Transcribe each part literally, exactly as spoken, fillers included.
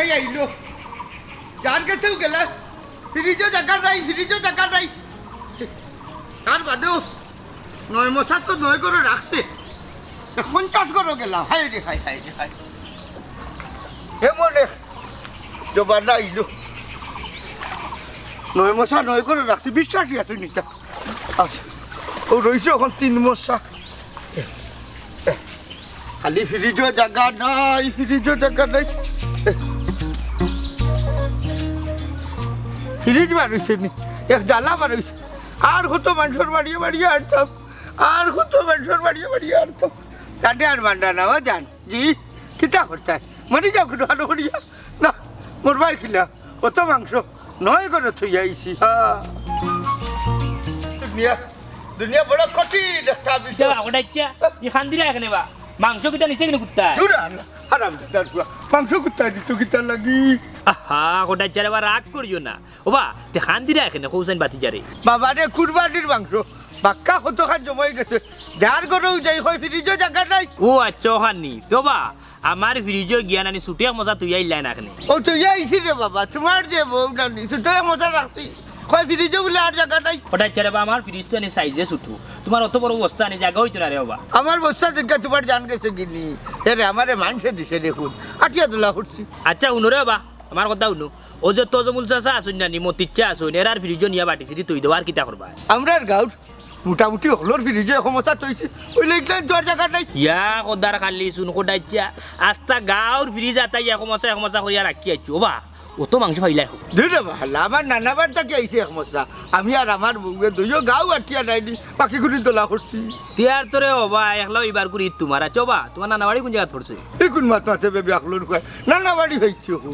এই আইলো। যার গেছেও গেলা, ফ্রিজও জাগা নাই, ফ্রিজও জাগা নাই। তার বাদেও নয় মশা তো নয় ঘরো রাখছে, পঞ্চাশ ঘরো গেলা। হায় রে হায়, হায় রে হায়। এমন এক জমানা আইলো, নয় মশা নয় ঘরো রাখছে, বিশ্বাসই আছে নিতা। আর ও রইছে অখন তিন মশা। খালি ফ্রিজও জাগা নাই, ফ্রিজও জাগা নাই। ফ্রিজ বার অইছে নি, এক জ্বালা বার অইছে। আর কত মানষর বাড়িয়ে বাড়িয়ে আনতাম, আর কত মানষর বাড়িয়ে বাড়িয়ে আনতাম। জানে আর মান্ডা না, ও জান। জি, কিতা করতায়? মরি যাও কিন্তু ভালো করিয়া। না, মরবায় কিলা? অত মাংস নয় ঘরো থইয়া আইছি, হা। দুনিয়া, দুনিয়া বড় কঠিন একটা বিষয়। কিতা বা, ওটা ইচ্ছা? ই খান্দিরা এখানে বা। মাংস কিতা নিছে কিনা কুত্তায়? দূর আন, হারাম দাদার পুয়া। মাংস কুত্তায় দিত কিতা লাগি? আহা, ওটা ইচ্ছা রে বা, রাগ করিও না। ও বা, তে খান্দিরা এখানে, কৌসাইন বাতি যারে। বাবা রে, কুরবানির মাংস। বাক্কা কতখান জমাই গেছে। যার ঘরো যাই কয় ফ্রিজও জাগা নাই। ও আচ্ছা, ওখান নি। তো বা, আমার ফ্রিজও গিয়া নানি ছুটে এক মশা তুই আইলাই না এখানে। ও তুই আইছি রে বাবা, তোমার যে বউ নানি, ছুটে এক মশা রাখছি। কয় ফ্রিজও বলে আর জাগা নাই। ওটা ইচ্ছা রে বা, আমার ফ্রিজ তো আনি সাইজে ছুটু। তোমার অত বড় বস্তা আনি জাগা হইতো না রে বাবা। আমার বস্তা দেখা তোমার জান গেছে কিনি? এরে, আমারে মানষে দিছে দেখুন। আটিয়া দোলা করছি। আচ্ছা, হুনো রে বাবা, আমার কথা হুনো। ও যে তজমুল চাচা আছইন নানি, মতির চাচা আছইন, এরার ফ্রিজও নিয়া বাটি সিটি তুই দেওয়ার কিতা করবা? আমরার গাঁওর মোটামুটি হকলর ফ্রিজও এক মশা থইছি, অইলে ইগলান থওয়ার জাগা নাই। ইয়া খোদার খালি চুন খোদাইচ্ছা, আস্তা গাঁওর ফ্রিজ আতাই এক মশা এক মশা করিয়া রাখি আইছো। ও বা, অত মাংস পাইলাই হোক। দূর রে বাহাল্লা, আমার নানা বাড়ি থাকি আইছে এক মশা। আমি আর আমার বউয়ে দুইও গাঁও আটিয়া নাইনি, বাকি গুলি দোলা করছি। তিয়ার তোরে ও বা, একলা ইবার করি তোমার আছে। ও বা, তোমার নানা বাড়ি কোন জাগাত পড়ছে? এই কোন মাত মাতে বেবি আকলর কয়? নানা বাড়ি হইছে হো।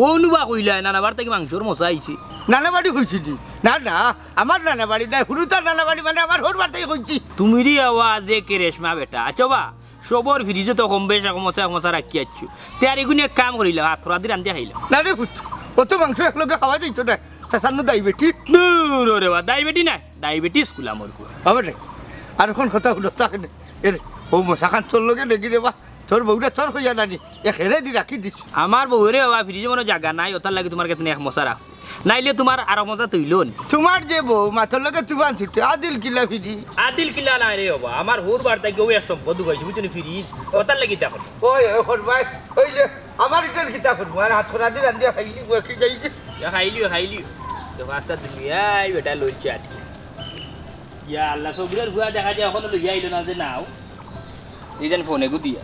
ও নুবা কইলায়, নানা বাড়ি থাকি মাংসর মশা আইছে। নানা বাড়ি হইছে নি? না, না, আমার নানা বাড়ি নাই, হুরুতার নানা বাড়ি মানে আমার হউর বাড়ি থাকি কইছি। তুমি রে আওয়াজ যে কে রেশমা বেটা। আচ্ছা বা, সবর ফ্রিজে তো কম বেশ এক মশা, এক মশা রাখি আছো। তে আর এগুনি এক কাম করিলাও, হাত খরা দি রান্ধিয়া খাইলাও। না রে পুত, অত মাংস একলগে খাওয়া যাইতো না। চাচার নু ডায়াবেটিস। দূর রে বা, ডায়াবেটিস না, ডায়াবেটিস কুলামর পুয়া। আবার রে, আর কোন কথা হুনো, তাকে নে। এরে, ও মশা খান তোর লগে নেগি রে বা, তোর বউরে তোর কইয়া নানি, এক হেরে দি রাখি দিস। আমার বউরে বাবা, ফ্রিজে মনো জাগা নাই, ওটার লাগি তোমার কাছে এক মশা রাখছি। নাইলে তোমার আর মজা তুইলন। তোমার যে বউ, মাথার লগে তুফান ছুটে, আদিল কিলা ফিরি। আদিল কিলা নাই রে বাবা, আমার হউর বাড়ি থাকি ও এক সম্পদ ঢুকাইছে, বুঝছো নি, ফ্রিজ। ওটার লাগি দেখো। ওই, ওই, ওর ভাই, ওই যে, আমার ইটার কিতা করবো, আর হাত খরা দি রান্ধিয়া খাইলি, বউ কি যাই কি? ইয়া খাইলিও, খাইলিও। তো পাঁচটা দুনিয়ায় বেটা লইছে আটকে। ইয়া আল্লাহ, সবুরের ফুয়া দেখা যায় এখনো লইয়া আইলো না যে নাও। এই যেন ফোনে গুদিয়া।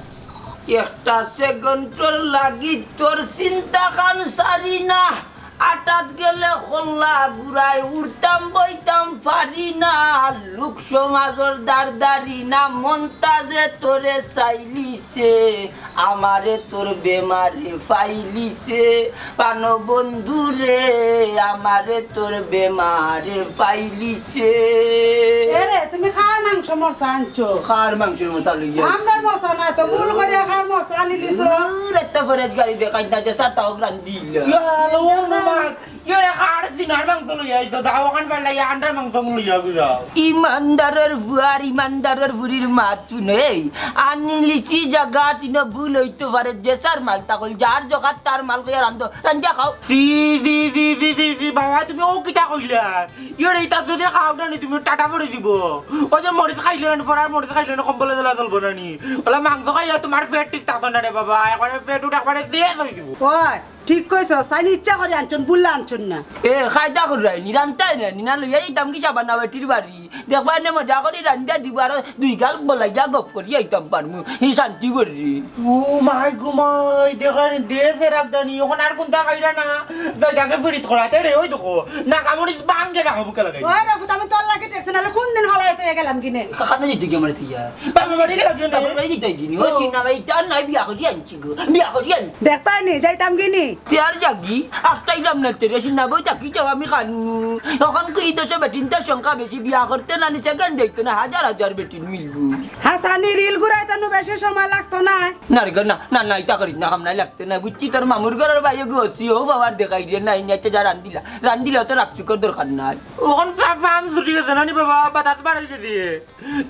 একটা সেকেন্ডর লাগি তোর চিন্তা খান সারি না। আটাত গেলে খোল্লা ঘুরাই উঠতাম বইতাম পারি না। লোক সমাজর দারদারি না মনটা যে তোরে চাইলিছে। আমারে তোর বেমারে পাইলিছে। প্রাণ বন্ধু রে, আমারে তোর বেমারে পাইলিছে। এরে, তুমি কার মাংস মশা আনছো? কার মাংসর মশা লইয়া? আমরার মশা না তো, ভুল করিয়া কার মশা আনি দিছো? দূর, একটা ফরেজ গাড়ি দেখাই না, যে সাতটা হোক রান্দিল। ইয়া, লো, লো, মা, ইয়ে, কার সিনার মাংস লইয়া আইছো? দাও, ওখান পাল্লা, ইয়া, আন্ডার মাংস লইয়া আইছো, দাও। ইমানদারের ফুয়ার, ইমানদারের ফুরির মাত শুনে, আনিলিছি জাগা তিনো ভুল হইতে পারে, যে সার মাল তা কইল, যার জগাত তার মাল কইয়া রান্ধো, রান্ধিয়া খাও। ছি, ছি, ছি, বাবা, তুমি ও কিতা কইলা? ইয়ে রে, ইতা যদি খাও না নি, তুমি টাটা পড়ি দিব। ওই যে মরিচ খাইলে না নি, ফরার মরিচ খাইলে না নি, কম্বলে দিলা চলবো না নি? ওলা মাংস খাইয়া তোমার পেট ঠিক থাকতো না রে বাবা, একবারে পেট উঠে একবারে শেষ হয়ে দিব। ওই, ঠিক কইছস, তাইন ইচ্ছা করি আনছইন, বুল্লা আনছইন না। এ, কায়দা করি রাইনি, রানতাই না, নিনা লইয়া ইতাম কি সাবানা বেটির বাড়ি। দেখবা নে মজা করি রান্ধিয়া দিব, আর দুই গাল বলাইয়া গপ করি আইতাম পারমু, হি শান্তি করি। ও মাই গো মাই, দেখরা নি, দেশে রাখদানি, ওখান আর কোনটা খাইরা না, যাই তাকে ফিরিত করাতে রে, ওই দেখো, না কামড়িস বাঙ্গে না হবু কেলা গাই। ওই রে পুত, আমি তোর লাগি টেকছে, নাহলে কোন দিন ফালাই তো গেলাম কিনে। কাকানো জিতে গিয়ে মারে থইয়া। বাপের বাড়ি গেলাম কিনে। বাপের বাড়ি জিতে গিয়ে নি, ওই চিন্না ভাই, তার নাই বিয়া করি আনছি গো, বিয়া করি আন। দেখতাই নি, যাইতাম কি নি? তে আর যাগি, আখটাইলাম না তে রে, সিনা বউ থাকি যাও আমি খানু। এখন কি এই দেশে বেটিনতার সংখ্যা বেশি, বিয়া করতে না নি সেকেন্ড যাইতো না, হাজার হাজার বেটিন মিলবো। হাসানি রিল ঘুরাইতে নু বেশি সময় লাগতো না। না রে গো, না, না, না, ইতা করিস না, কাম নাই লাগতো না, বুঝছি তোর মামুর ঘরের বাইরে গো, সিও বাবার দেখাই রে, নাই, নাই, যা রান্দিলা, রান্দিলা তো রাখচুকর দরকার নাই। ওখান ফা-, ফার্ম ছুটি গেছে না নি বাবা, বাতাস বাড়াই গেছে।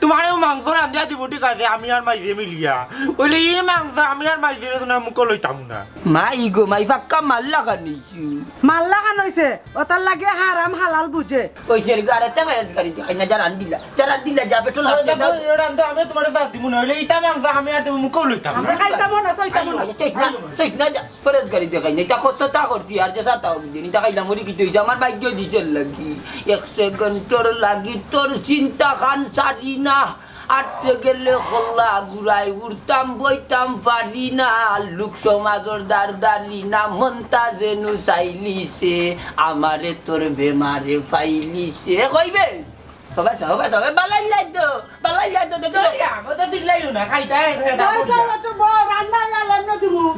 তোমারে ও মাংস রান্ধিয়া দিব, ঠিক আছে, আমি আর মাইজে মিলিয়া। ওইলে এই মাংস আমি আর মাইজে রে না মুখো লইতাম না। মাই গো, মাই টাকা মাল্লা খান অইছে। মাল্লা খান অইছে, ওটার লাগে হারাম হালাল বুঝে। কইছে রে, আর একটা ফেরত গাড়ি দেখাই না, যারা দিলা, যারা দিলা, যা পেট্রোল হাতে দাও। আমি তোমার যা দিব না, হইলে ইতা মাংস আমি আর তুমি মুখেও লইতাম না। আমরা খাইতাম না, সইতাম না। আচ্ছা, ঠিক না, ঠিক না, যা, ফেরত গাড়ি দেখাই না, ইটা কত তা করছি, আর যে সার তাও দিন, ইটা খাইলাম, ওরে কি তুই, আমার বাইক দিয়ে দিছে লাগি। এক সেকেন্ডর লাগি তোর চিন্তা খান সারি না। আটতে গেলে খোলা ঘুরাই উঠতাম বইতাম পারি না, লোক সমাজর দারদারি না, মনটা যেন চাইলিছে, আমারে তোর বেমারে পাইলিছে। কইবে? সবাই সবাই সবাই বালাই লাগতো, বালাই লাগতো, দেখো। তো ঠিক লাগলো না, খাইতে, খাইতে, খাইতে।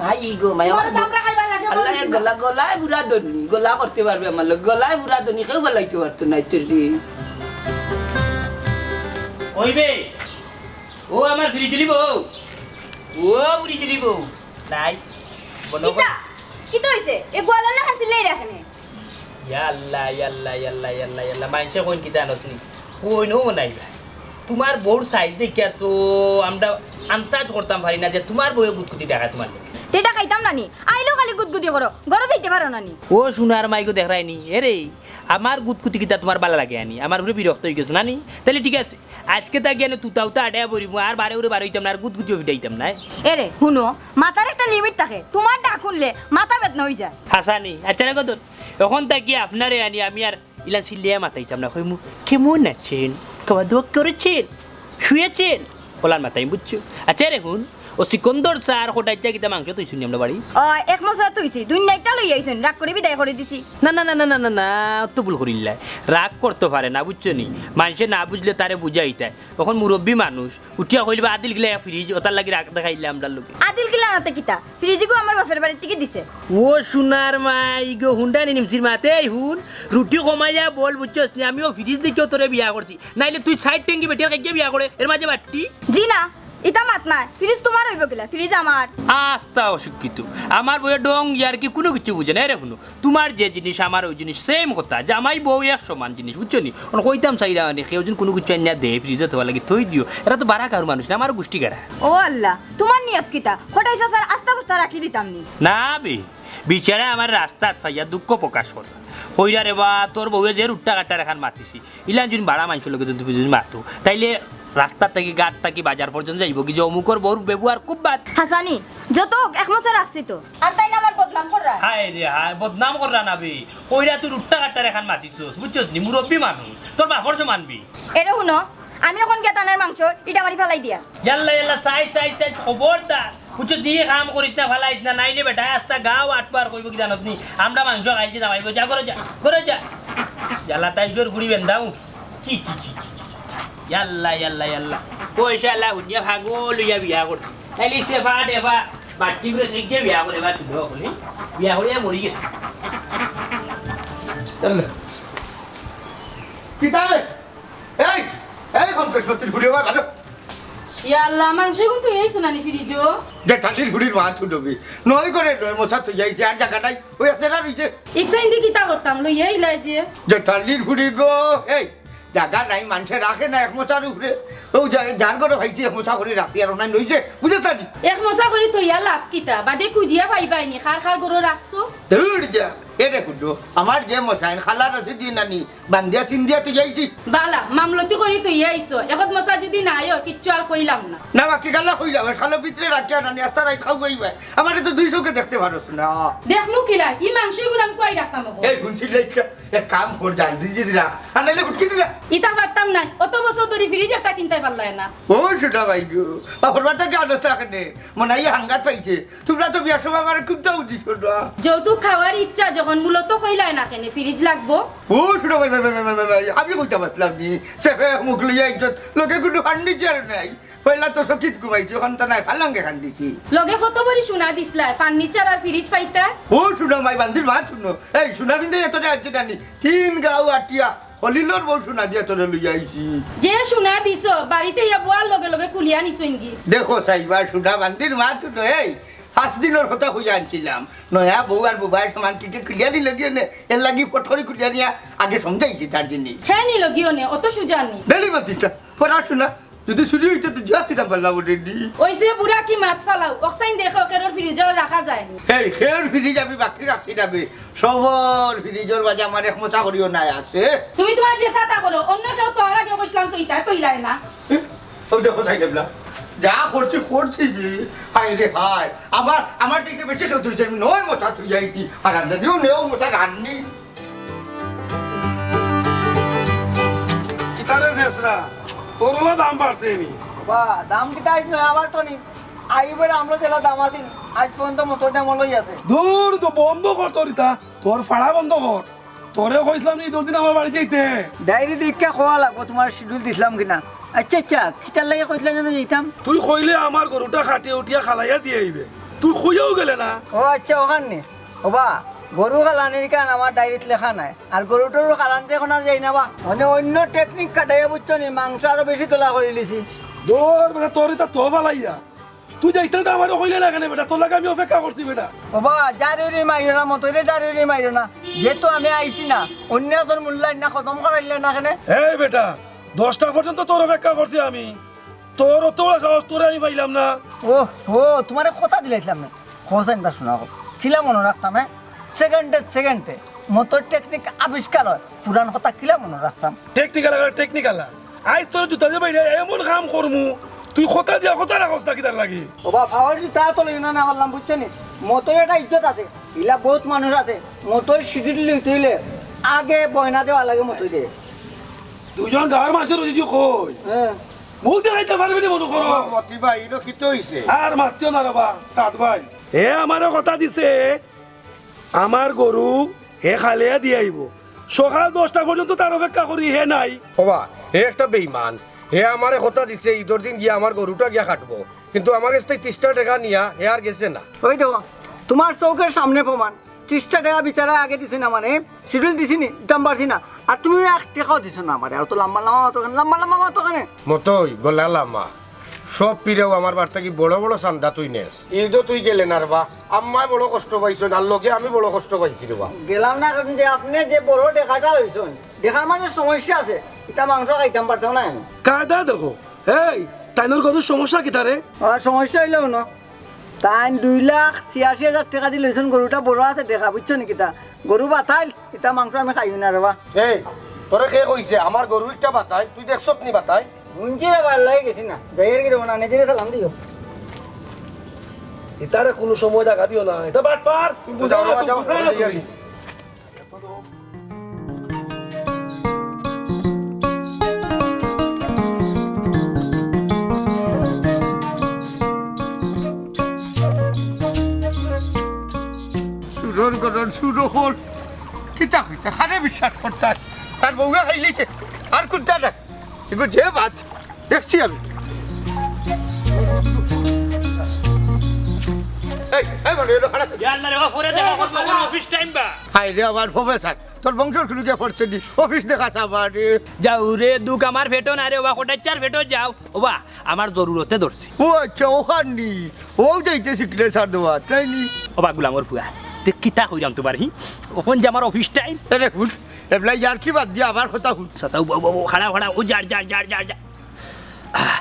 ভাই গো, মায়া। আল্লাহ, গলা, গলায় বুড়া ধরনি, গলা করতে পারবে আমার লোক, গলায় বুড়া ধরনি, কেউ বালাইতে পারতো না, তোর রে। কইবে? ও আমার ফিরি দিলি বউ, ও উড়ি দিলি বউ, নাই, বলো। কিতা? কিতা অইছে? এ গোয়ালার লাখান চিল্লাই রাখেনে। ইয়া আল্লাহ, ইয়া আল্লাহ, ইয়া আল্লাহ, ইয়া আল্লাহ, ইয়া আল্লাহ, মাইনষে কইন কিতা জানোস নি? কইনও নাই ভাই। তোমার বউর সাইজ দেখিয়া তো আমরা আন্দাজ করতাম পারি না যে তোমার বউয়ে গুতগুতি দেখায় তোমার লগে। তে ইটা খাইতাম না নি? আইলেও খালি গুতগুতি করো, ঘরো যাইতে পারো না নি? ও সোনার মাইগো দেখরায় নি, এরে, আমার গুতগুতি কিতা তোমার বালা লাগে আনি? আমার উপরে বিরক্ত অই গেছো না নি? তাইলে ঠিক আছে, আইজকে তা গিয়া তুতা উতা আডাইয়া বরিমু, আর বারে উরে বারইতাম না, আর গুতগুতিও ফিটাইতাম না। এরে, হুনো, মাতার একটা লিমিট থাকে। তোমার ডাক হুনলে মাতা বেদনা অই যায়। হাছা নি? আচ্ছা রে কদর, অখন থাকি আপনারে আনি আমি আর ইলান চিল্লাইয়া মাতাইতাম না, কইমু, "কেমন আছেন? খাওয়া দাওয়া করেছেন? শুয়েছেন?" অলান মাতাইমু, বুঝছো? আচ্ছা রে হুন, ও সিকন্দর চার কটাইতা কিতা মাংস থইছইন নি আমরার বাড়ি? ও, এক মশা থইছি, দুই নাইটটা লই আইছইন, রাগ করি বিদায় করি দিছি। না, না, না, অত ভুল করিলায়। রাগ করতো পারে না, বুঝছো নি? মাইনষে না বুঝলে তারে বুঝাইতায়। অখন মুরব্বি মানুষ, উঠিয়া কইলিবা, "আদিল কিলা এক ফ্রিজ, ওটার লাগি রাগ দেখাইলে আমরার লগে।" আদিল কিলা নাতে কিতা? ফ্রিজ ইগু আমার বাপের বাড়ির থাকি দিছে। ও সোনার মাইগো, হুন্ডা নি নিমচির মাতে, এই হুন, রুটি কমাইয়া বল, বুঝছস নি? আমিও ফ্রিজ দেখিও তোরে বিয়া করছি, নাইলে তুই ষাইট টেঙ্গি বেটির কাছে বিয়া করে, এর মাঝে বাট্টি। জি না, ইতা মাত নায়, ফ্রিজ তোমার অইবো কিলা, ফ্রিজ আমার। আস্তা অশিক্ষিত, আমার বউয়ে ঢং ইয়ার্কি কুনু কিচ্ছু বুঝে না। এরে হুনো, তোমার যে জিনিস আমার ওই জিনিস, সেম কথা, জামাই বউ এক সমান জিনিস, বুঝছো নি? অন কইতাম চাইরা মানে, কেউ যেন কুনু কিচ্ছু আনিয়া দে, ফ্রিজো থওয়ার লাগি থই দিও, এরা তো বারা কারো মানুষ না, আমার গুষ্টি গারা। ও আল্লাহ, তোমার নিয়ত কিতা? কটাই চাচার আস্তা বস্তা রাখি দিতাম নি? না বে, বিচারা আমার রাস্তাত পাইয়া দুঃখ প্রকাশ কররা। কইরা রে বা, তোর বউয়ে যে রুট্টা কাট্টার এখান মাতিছি, ইলান যদি বারা মাইনষর লগে যদি তুমি যদি মাতো, তাইলে রাস্তা থাকি, ঘাট থাকি, বাজার পর্যন্ত যাইবো কি যে অমুকর বউর ব্যবহার খুব বাদ। হাছানি, যত হোক, এক মশা রাখছি তো। আর তাইন আমার বদনাম কররা। হায় রে হায়, বদনাম কররা না বে। কইরা তুই রুট্টা কাট্টার এখান মাতিছস, বুঝছস নি? মুরব্বি মানুষ, তোর বাপর সমান বে। এরে হুনো, আমি অখন গিয়া তানর মাংস ইটা মারি ফালাই দিয়া। ইয়াল্লা, ইয়াল্লা, সাইজ, সাইজ, সাইজ, খবরদার। বুঝছো, দিয়ে কাম করিস না, ফালাইস না, নাইলে বেটা আস্তা গাও আটবার কইবো কি জানোস নি? আমরা মাংস খাইছি না, ভাইবো, যা, ঘরো যা, ঘরো যা। ইয়াল্লা, তাই জোর ঘুরি বেন্দাও। চি, চি, চি, চি, চি। ইয়াল্লা, ইয়াল্লা, ইয়াল্লা। ও, ইশাল্লা, হুনিয়া পাগল অইয়া বিয়া করছি। তাইলে সে ফা, ডে ফা, বাট্টি করে সেই দিয়ে বিয়া করে, বা তুই হকলে। বিয়া করে মরি গেছে। ইয়াল্লা। কিতাবে? এই, এই, কম করে সত্যি ঘুরে বা, ভালো। ইয়াল্লা, মাংস কিন্তু এই সোনানি ফ্রিজো। যে টালির ঘুড়ির মা তুলবি। নয় করে নয় মশা তুই যাইছে, আর জাগা নাই। ওই একটা রইছে। ইকসাইন দি কিতা করতাম, লইয়া ইলাই যে। যে টালির ঘুড়ি গো, এই, জাগা নাই, মানষে রাখে না এক মশার উপরে। ও যা-, যার ঘরো পাইছি এক মশা করি রাখছি, আর ওনাই রইছে, বুঝে তানি? এক মশা করি থইয়া লাভ কিতা? বাদে খুঁজিয়া পাইবায়নি, খার খার ঘরো রাখছো। দূর যা, এরে কুডু, আমার যে মশাইন খালার আছে দিন আনি, বান্দিয়া চিন্দিয়া তুই যাইছি। বালা, মামলতি করি তুই আইছো। এখন মশা যদি নাই হয়, কিচ্ছু আর কইলাম না। না, বাকি গালা কইলাম, খালো ভিতরে রাখিয়া নানি, আস্তা রাইত খাও গই ভাই। আমারে তো দুই চোখে দেখতে পারছ না। দেখমু কিলা, ই মাংস গুলাম কই রাখতাম অখন? এই, হুনছি লেখা, এক কাম কর, জাল দিয়ে যদি রাখ, আর নাইলে হুটকি দিলা। ইতা পারতাম নাই, অত বছর ধরি ফ্রিজ একটা কিনতে পারলায় না। ও, ছোট ভাই গো, বাপর বাড়িতে কি অবস্থা এখানে? মনে হয় হাঙ্গাত পাইছে। তোমরা তো বিয়ার সময় আমার খুব চাও দিছো না। যৌতুক খাওয়ার ইচ্ছা যখন মূলত কইলায় না কেনে, ফ্রিজ লাগবো? ও, ছোট ভাই, ভাই, ভাই, ভাই, ভাই, ভাই, আমি কইতে পারলাম নি। সেফে মুখ লইয়া ইজ্জত, লগে কোনো ফার্নিচার নাই। পয়লা তো চকিত ঘুমাইছি, ওখান তো নাই, ফালাঙ্গে খান দিছি। লগে কত বড়ি সোনা দিছলায়, ফার্নিচার আর ফ্রিজ পাইতা? ও, সোনা মাই বান্দির মা, শুনো। এই, সোনা বিন্দে এতটা আছে জানি। তিন গাঁও আটিয়া, খলিলর বউ সোনা দিয়া তোরে লইয়া আইছি। যে সোনা দিছো, বাড়িতে ইয়া বওয়ার লগে লগে খুলিয়া নিছইন গি। দেখো, সাইবা, সোনা বান্দির মা, শুনো, এই, পাঁচ দিনর কথা কইয়া আনছিলাম। নয়া বউ আর বুবাইর সমান কিকে খুলিয়া নিল গিয়ে নে, এর লাগি ফট করি খুলিয়া নিয়া আগে সমঝাইছি তার জিনিস। হে নিল গিয়ে নে, অত সুজা নি। দেলি মাতিস না, পড়াশোনা। যদি চুরি অইতো তো জুয়াত দিতাম পারলাম ওটা দি। ওই যে বুড়া কি মাত ফালাও, অকসাইন দেখো, খেরর ফ্রিজও রাখা যায়। এই খেরর ফ্রিজ আমি বাকি রাখছি না বে, সবর ফ্রিজর মাঝে আমার এক মোচা করিও নাই আছে। তুমি তুমার যে ছাতা করো, অন্য কেউ তো আর আগে কইছিলাম তো ইতা তো ইলাই না। এ, ওই দেখো চাই না, যা করছি করছি বে, হায় রে হায়, আমার আমার থেকে বেশি কেউ তুই নয় মোচা তুই যাইছি, আর রান্না দিও নেও মোচা রান্নি। কিতারে জেসরা, তোর ওলা দাম বাড়ছে নি? বা, দাম কিতা আইজ নয়া বাড়তো নি? আইবার আমরা যেলা দাম আছিল, আইজ পর্যন্ত মতর দাম ওলাই আছে। দূর তো বন্ধ কর তোর ইতা, তোর ফাড়া বন্ধ কর। তোরে কইছিলাম নি ইদর দিন আমার বাড়ি যাইতে। ডায়েরি দেখিয়া কওয়া লাগবো তুমার শিডিউল দিছিলাম কিনা। আচ্ছা, আচ্ছা, কিতার লাগি কইছিলা যেন যাইতাম? তুই কইলে আমার গরুটা খাটিয়া উঠিয়া খালাইয়া দিয়া আইবে, তুই কইয়াও গেলে না। ও আচ্ছা, অখান নি। ওবা, গরু খালানির কান আমার ডায়েরিত লেখা নাই। আর গরু টরু খালানতে অখন আর যাই না বা। মানে অন্য টেকনিক খাটাইয়া বুঝছো নি, মাংস আরো বেশি তোলা করিলিছি। দূর বেটা, তোর ইতা তো ফালাইয়া। তুই যাইতে তো আমারে কইলে না কেনে বেটা, তোর লাগি আমি অপেক্ষা করছি বেটা। ওবা, জারি উরি মারিও না, মতরে জারি উরি মারিও না। যেহেতু আমি আইছি না, অন্য তোর মূল্যায়ন না খতম করাইলে না কেনে? এই বেটা, দশটা পর্যন্ত তোর অপেক্ষা করছি আমি। তোর অত বড় সাহস, তোরে আমি পাইলাম না। ও, ও, তুমারে কথা দিলাইছিলাম না। হোসেন বা শোনা হোক। কিলা মনো রাখতাম, হ্যাঁ? সেকেন্ডে সেকেন্ডে মতর টেকনিক আবিষ্কার অয়। পুরান কথা কিলা মনো রাখতাম? টেকনিক্যাল আর টেকনিক্যাল। আইজ তোর জুতা যে বাইরে এমন কাম করমু, তুই কথা দিয়া কথা রাখস না কিতার লাগি? ওবা, ফাওয়ার জুতা তো লইও না, না পারলাম, বুঝছো নি? মতর একটা ইজ্জত আছে, ইলা বহুত মানুষ আছে। মতর শিডিউল লইতে অইলে আগে বয়না দেওয়া লাগে মতরে। দুইজন গাঁওর মানুষর যদি কই, হ্যাঁ। মুখ দেখাইতে পারবে না মনে করো। ও, মতি ভাই, ইনো কিতা অইছে? আর মাতিও না রে বা, সাদ ভাই। হে আমারে কথা দিছে, আমার গরু হে খালাইয়া দিয়া আইবো। সকাল দশটা পর্যন্ত তার অপেক্ষা করি, হে নাই। ওবা, হে একটা বেইমান। হে আমারে কথা দিছে, ইদর দিন গিয়া আমার গরুটা গিয়া খাটবো। কিন্তু আমার গেছ থাকি তিরিশটা টেকা নিয়া হে আর গেছে না। ওই দেখো, তুমার চউখর সামনে প্রমাণ। তিরিশটা টেকা বিচারা আগে দিছে না মানে, শিডিউল দিছি নি, দাম বাড়ছি না। আর তুমি এক টেকাও দিছো না আমারে। আর তো লাম্বা লাম্বা মাতো কেনে, লাম্বা লাম্বা মাতো কেনে? মতই, গলা লাম্বা। সব পিরেও আমার বাড়ি থাকি বড় বড় চান্দা তুই নেস। ইদো তুই গেলে না রে বা, আম্মায় বড় কষ্ট পাইছইন, আর লগে আমি বড় কষ্ট পাইছি রে বা। গেলাম না, কারণ যে আপনে যে বড় টেকাটা লইছইন, টেকার মাঝে সমস্যা আছে, ইতা মাংস খাইতাম পারতাম না আমি। কায়দা দেখো, এই, তাইনর গরুর সমস্যা কিতা রে? আর সমস্যা অইলো না, তাইন দুই লাখ ছিয়াশি হাজার টেকা দি লইছইন, গরুটা বড় আছে টেকা, বুঝছো নি কিতা? গরু বাতাইল, ইতা মাংস আমি খাইও না রে বা। এই, তোরে কে কইছে আমার গরু একটা বাতাইল? তুই দেখছত নি বাতাইল? হুনছি রে বা, লই গেছি না। যাই আর কি রে, ওনা নিজেরে সালাম দিও। ইতারে কোনো সময় জাগা দিও না। ইতা বাটপার। তুমি বুঝাও না, যাও, তুমি যাও, বুঝাও না যাও, তুমি। যাও। চুরর ঘরর চুর অকল। কিতা কইতা? কারে বিশ্বাস করতাম? তার বউয়ে খাইলিছে। আর কুনটা না? এগু যে বাত দেখছি আমি। এই, এই মানে, এলো খারাপ। ইয়া আল্লাহ রে, বাবা, পরে দেখা করবো, এখন অফিস টাইম বা। হায় রে, আমার প্রফেসর, তোর বংশর কুলুকে পড়ছে নি? অফিস দেখা চাবা রে। যাও রে, দুখ আমার পেটো না রে, বাবা, কটাইচ্চার পেটো যাও। ওবা, আমার জরুরতে ধরছে। ও আচ্ছা, অখান নি। ও যাইতে সিগনেচার দেওয়া, তাই নি? ওবা, গুলামর ফুয়া, তে কিতা কইরাম তুমার, হি? অখন যে আমার অফিস টাইম। এরে হুন, এবলা ইয়ার কি বাদ দিয়া আমার কথা হুন। চাচা, উবা, উবা, উবা, খাড়া, খাড়া, ও যার, যার, যার, যার, যার। আহ,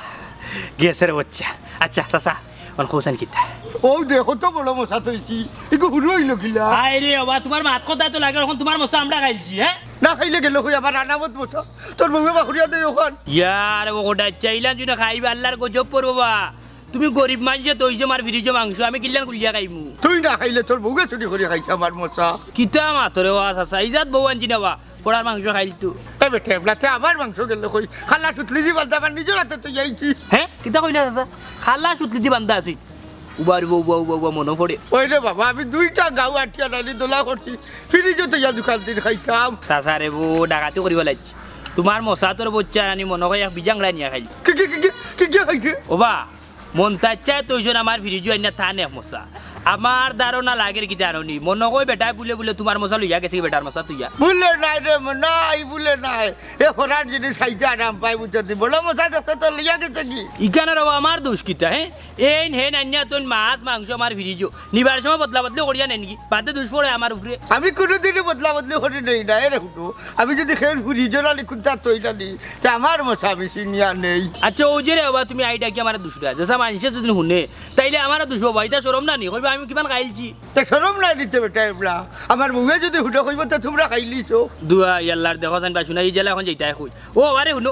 গেছে রে বাচ্চা। আচ্ছা, চাচা, অন কইছইন কিতা? ও দেখো তো বড় মশা তৈছি, এগু হুরু অইলো কিলা? হায় রে, ওবা, তুমার মাত কথা তো লাগে, অখন তুমার মশা আমরা খাইলছি, হ্যাঁ? না খাইলে গেল কই আমার আনামত মশা? তোর বউয়ে বাহুরিয়া দেয় অখান। ইয়ার, ও গোটা চাইলাম তুই না খাইবা, আল্লাহর গজব পড়বো বা। তুমি গরিব মানষে তো অইছে আমার ফ্রিজো মাংস, আমি কিলান খুলিয়া খাইমু? তুই না খাইলে তোর বউয়ে চুরি করি খাইছে আমার মশা। কিতা মাতো রে ওবা চাচা, ইজাত বউ আনছি না বা, পড়ার মাংস খাইল তো। এ বেটা, এবলাতে আমার মাংস গেল কই? খালা সুতলি দি বান্ধা আমার নিজর আতে তো যাইছি। হ্যাঁ? কিতা কইলা চাচা? খালা সুতলি দি বান্ধা আছে। উবা রে উবা, উবা, উবা, উবা, মনো পড়ে। ওই রে বাবা, আমি দুইটা গাউ আটিয়া নানি দোলা করছি। ফ্রিজো তো ইয়া দোকান দিন খাইতাম। চাচা রে বো, ডাকাতি করিবা লাগছি। তুমার মশা তোর বাচ্চা নানি মনো কয় এক বিজাংড়া নিয়া খাইল। কি, কি, কি, কি, কি, কি খাইছে? ওবা, মন তার চায় তো ওইজন আমার ফ্রিজো আইনা থান এক মশা। আমার ধারণা লাগের কিতা জানো নি, মনো কয় বেটায় বুলে বুলে তুমার মশা লইয়া গেছে, বেটার মশা তুইয়া। বুলে নায় রে, মনাই বুলে নায়। এ ফরার জিনিস খাইতে আরাম পায়, বুঝছো নি? বড় মশা দেখছে তো লইয়া গেছে কি? ইখানো রে বা আমার দুষ কিতা, হে? এইন হেইন আনিয়া তইন মাছ মাংস আমার ফ্রিজো। নিবার সময় বদলা বদলি করিয়া নেইন গি? বাদে দুষ পড়ে আমার উপরে। আমি কুনুদিনও বদলা বদলি করি নেই না, এরে হুনো। আমি যুদি কেউর ফ্রিজো নানি কুন্তা থই নানি, তে আমার মশা আমি ছিনিয়া নেই। আচ্ছা, অউ যে রে বা তুমি আইডা কি আমারে দুষরায়? যেছা মানষে যুদি হুনে, তাইলে আমারে দুষবো বা, ইতা শরম নানি? কইবো আমি কিমান খাইলছি। তে শরম নাই নিতে বেটা এবলা? আমার বউয়ে যুদি হুনে কইবো, তে তুমরা খাইলিছো। দুয়াই আল্লার, দেখো চাইন বা শুনা, ই জেলা অখন যাইতায় কই। ও, আরে হুনো,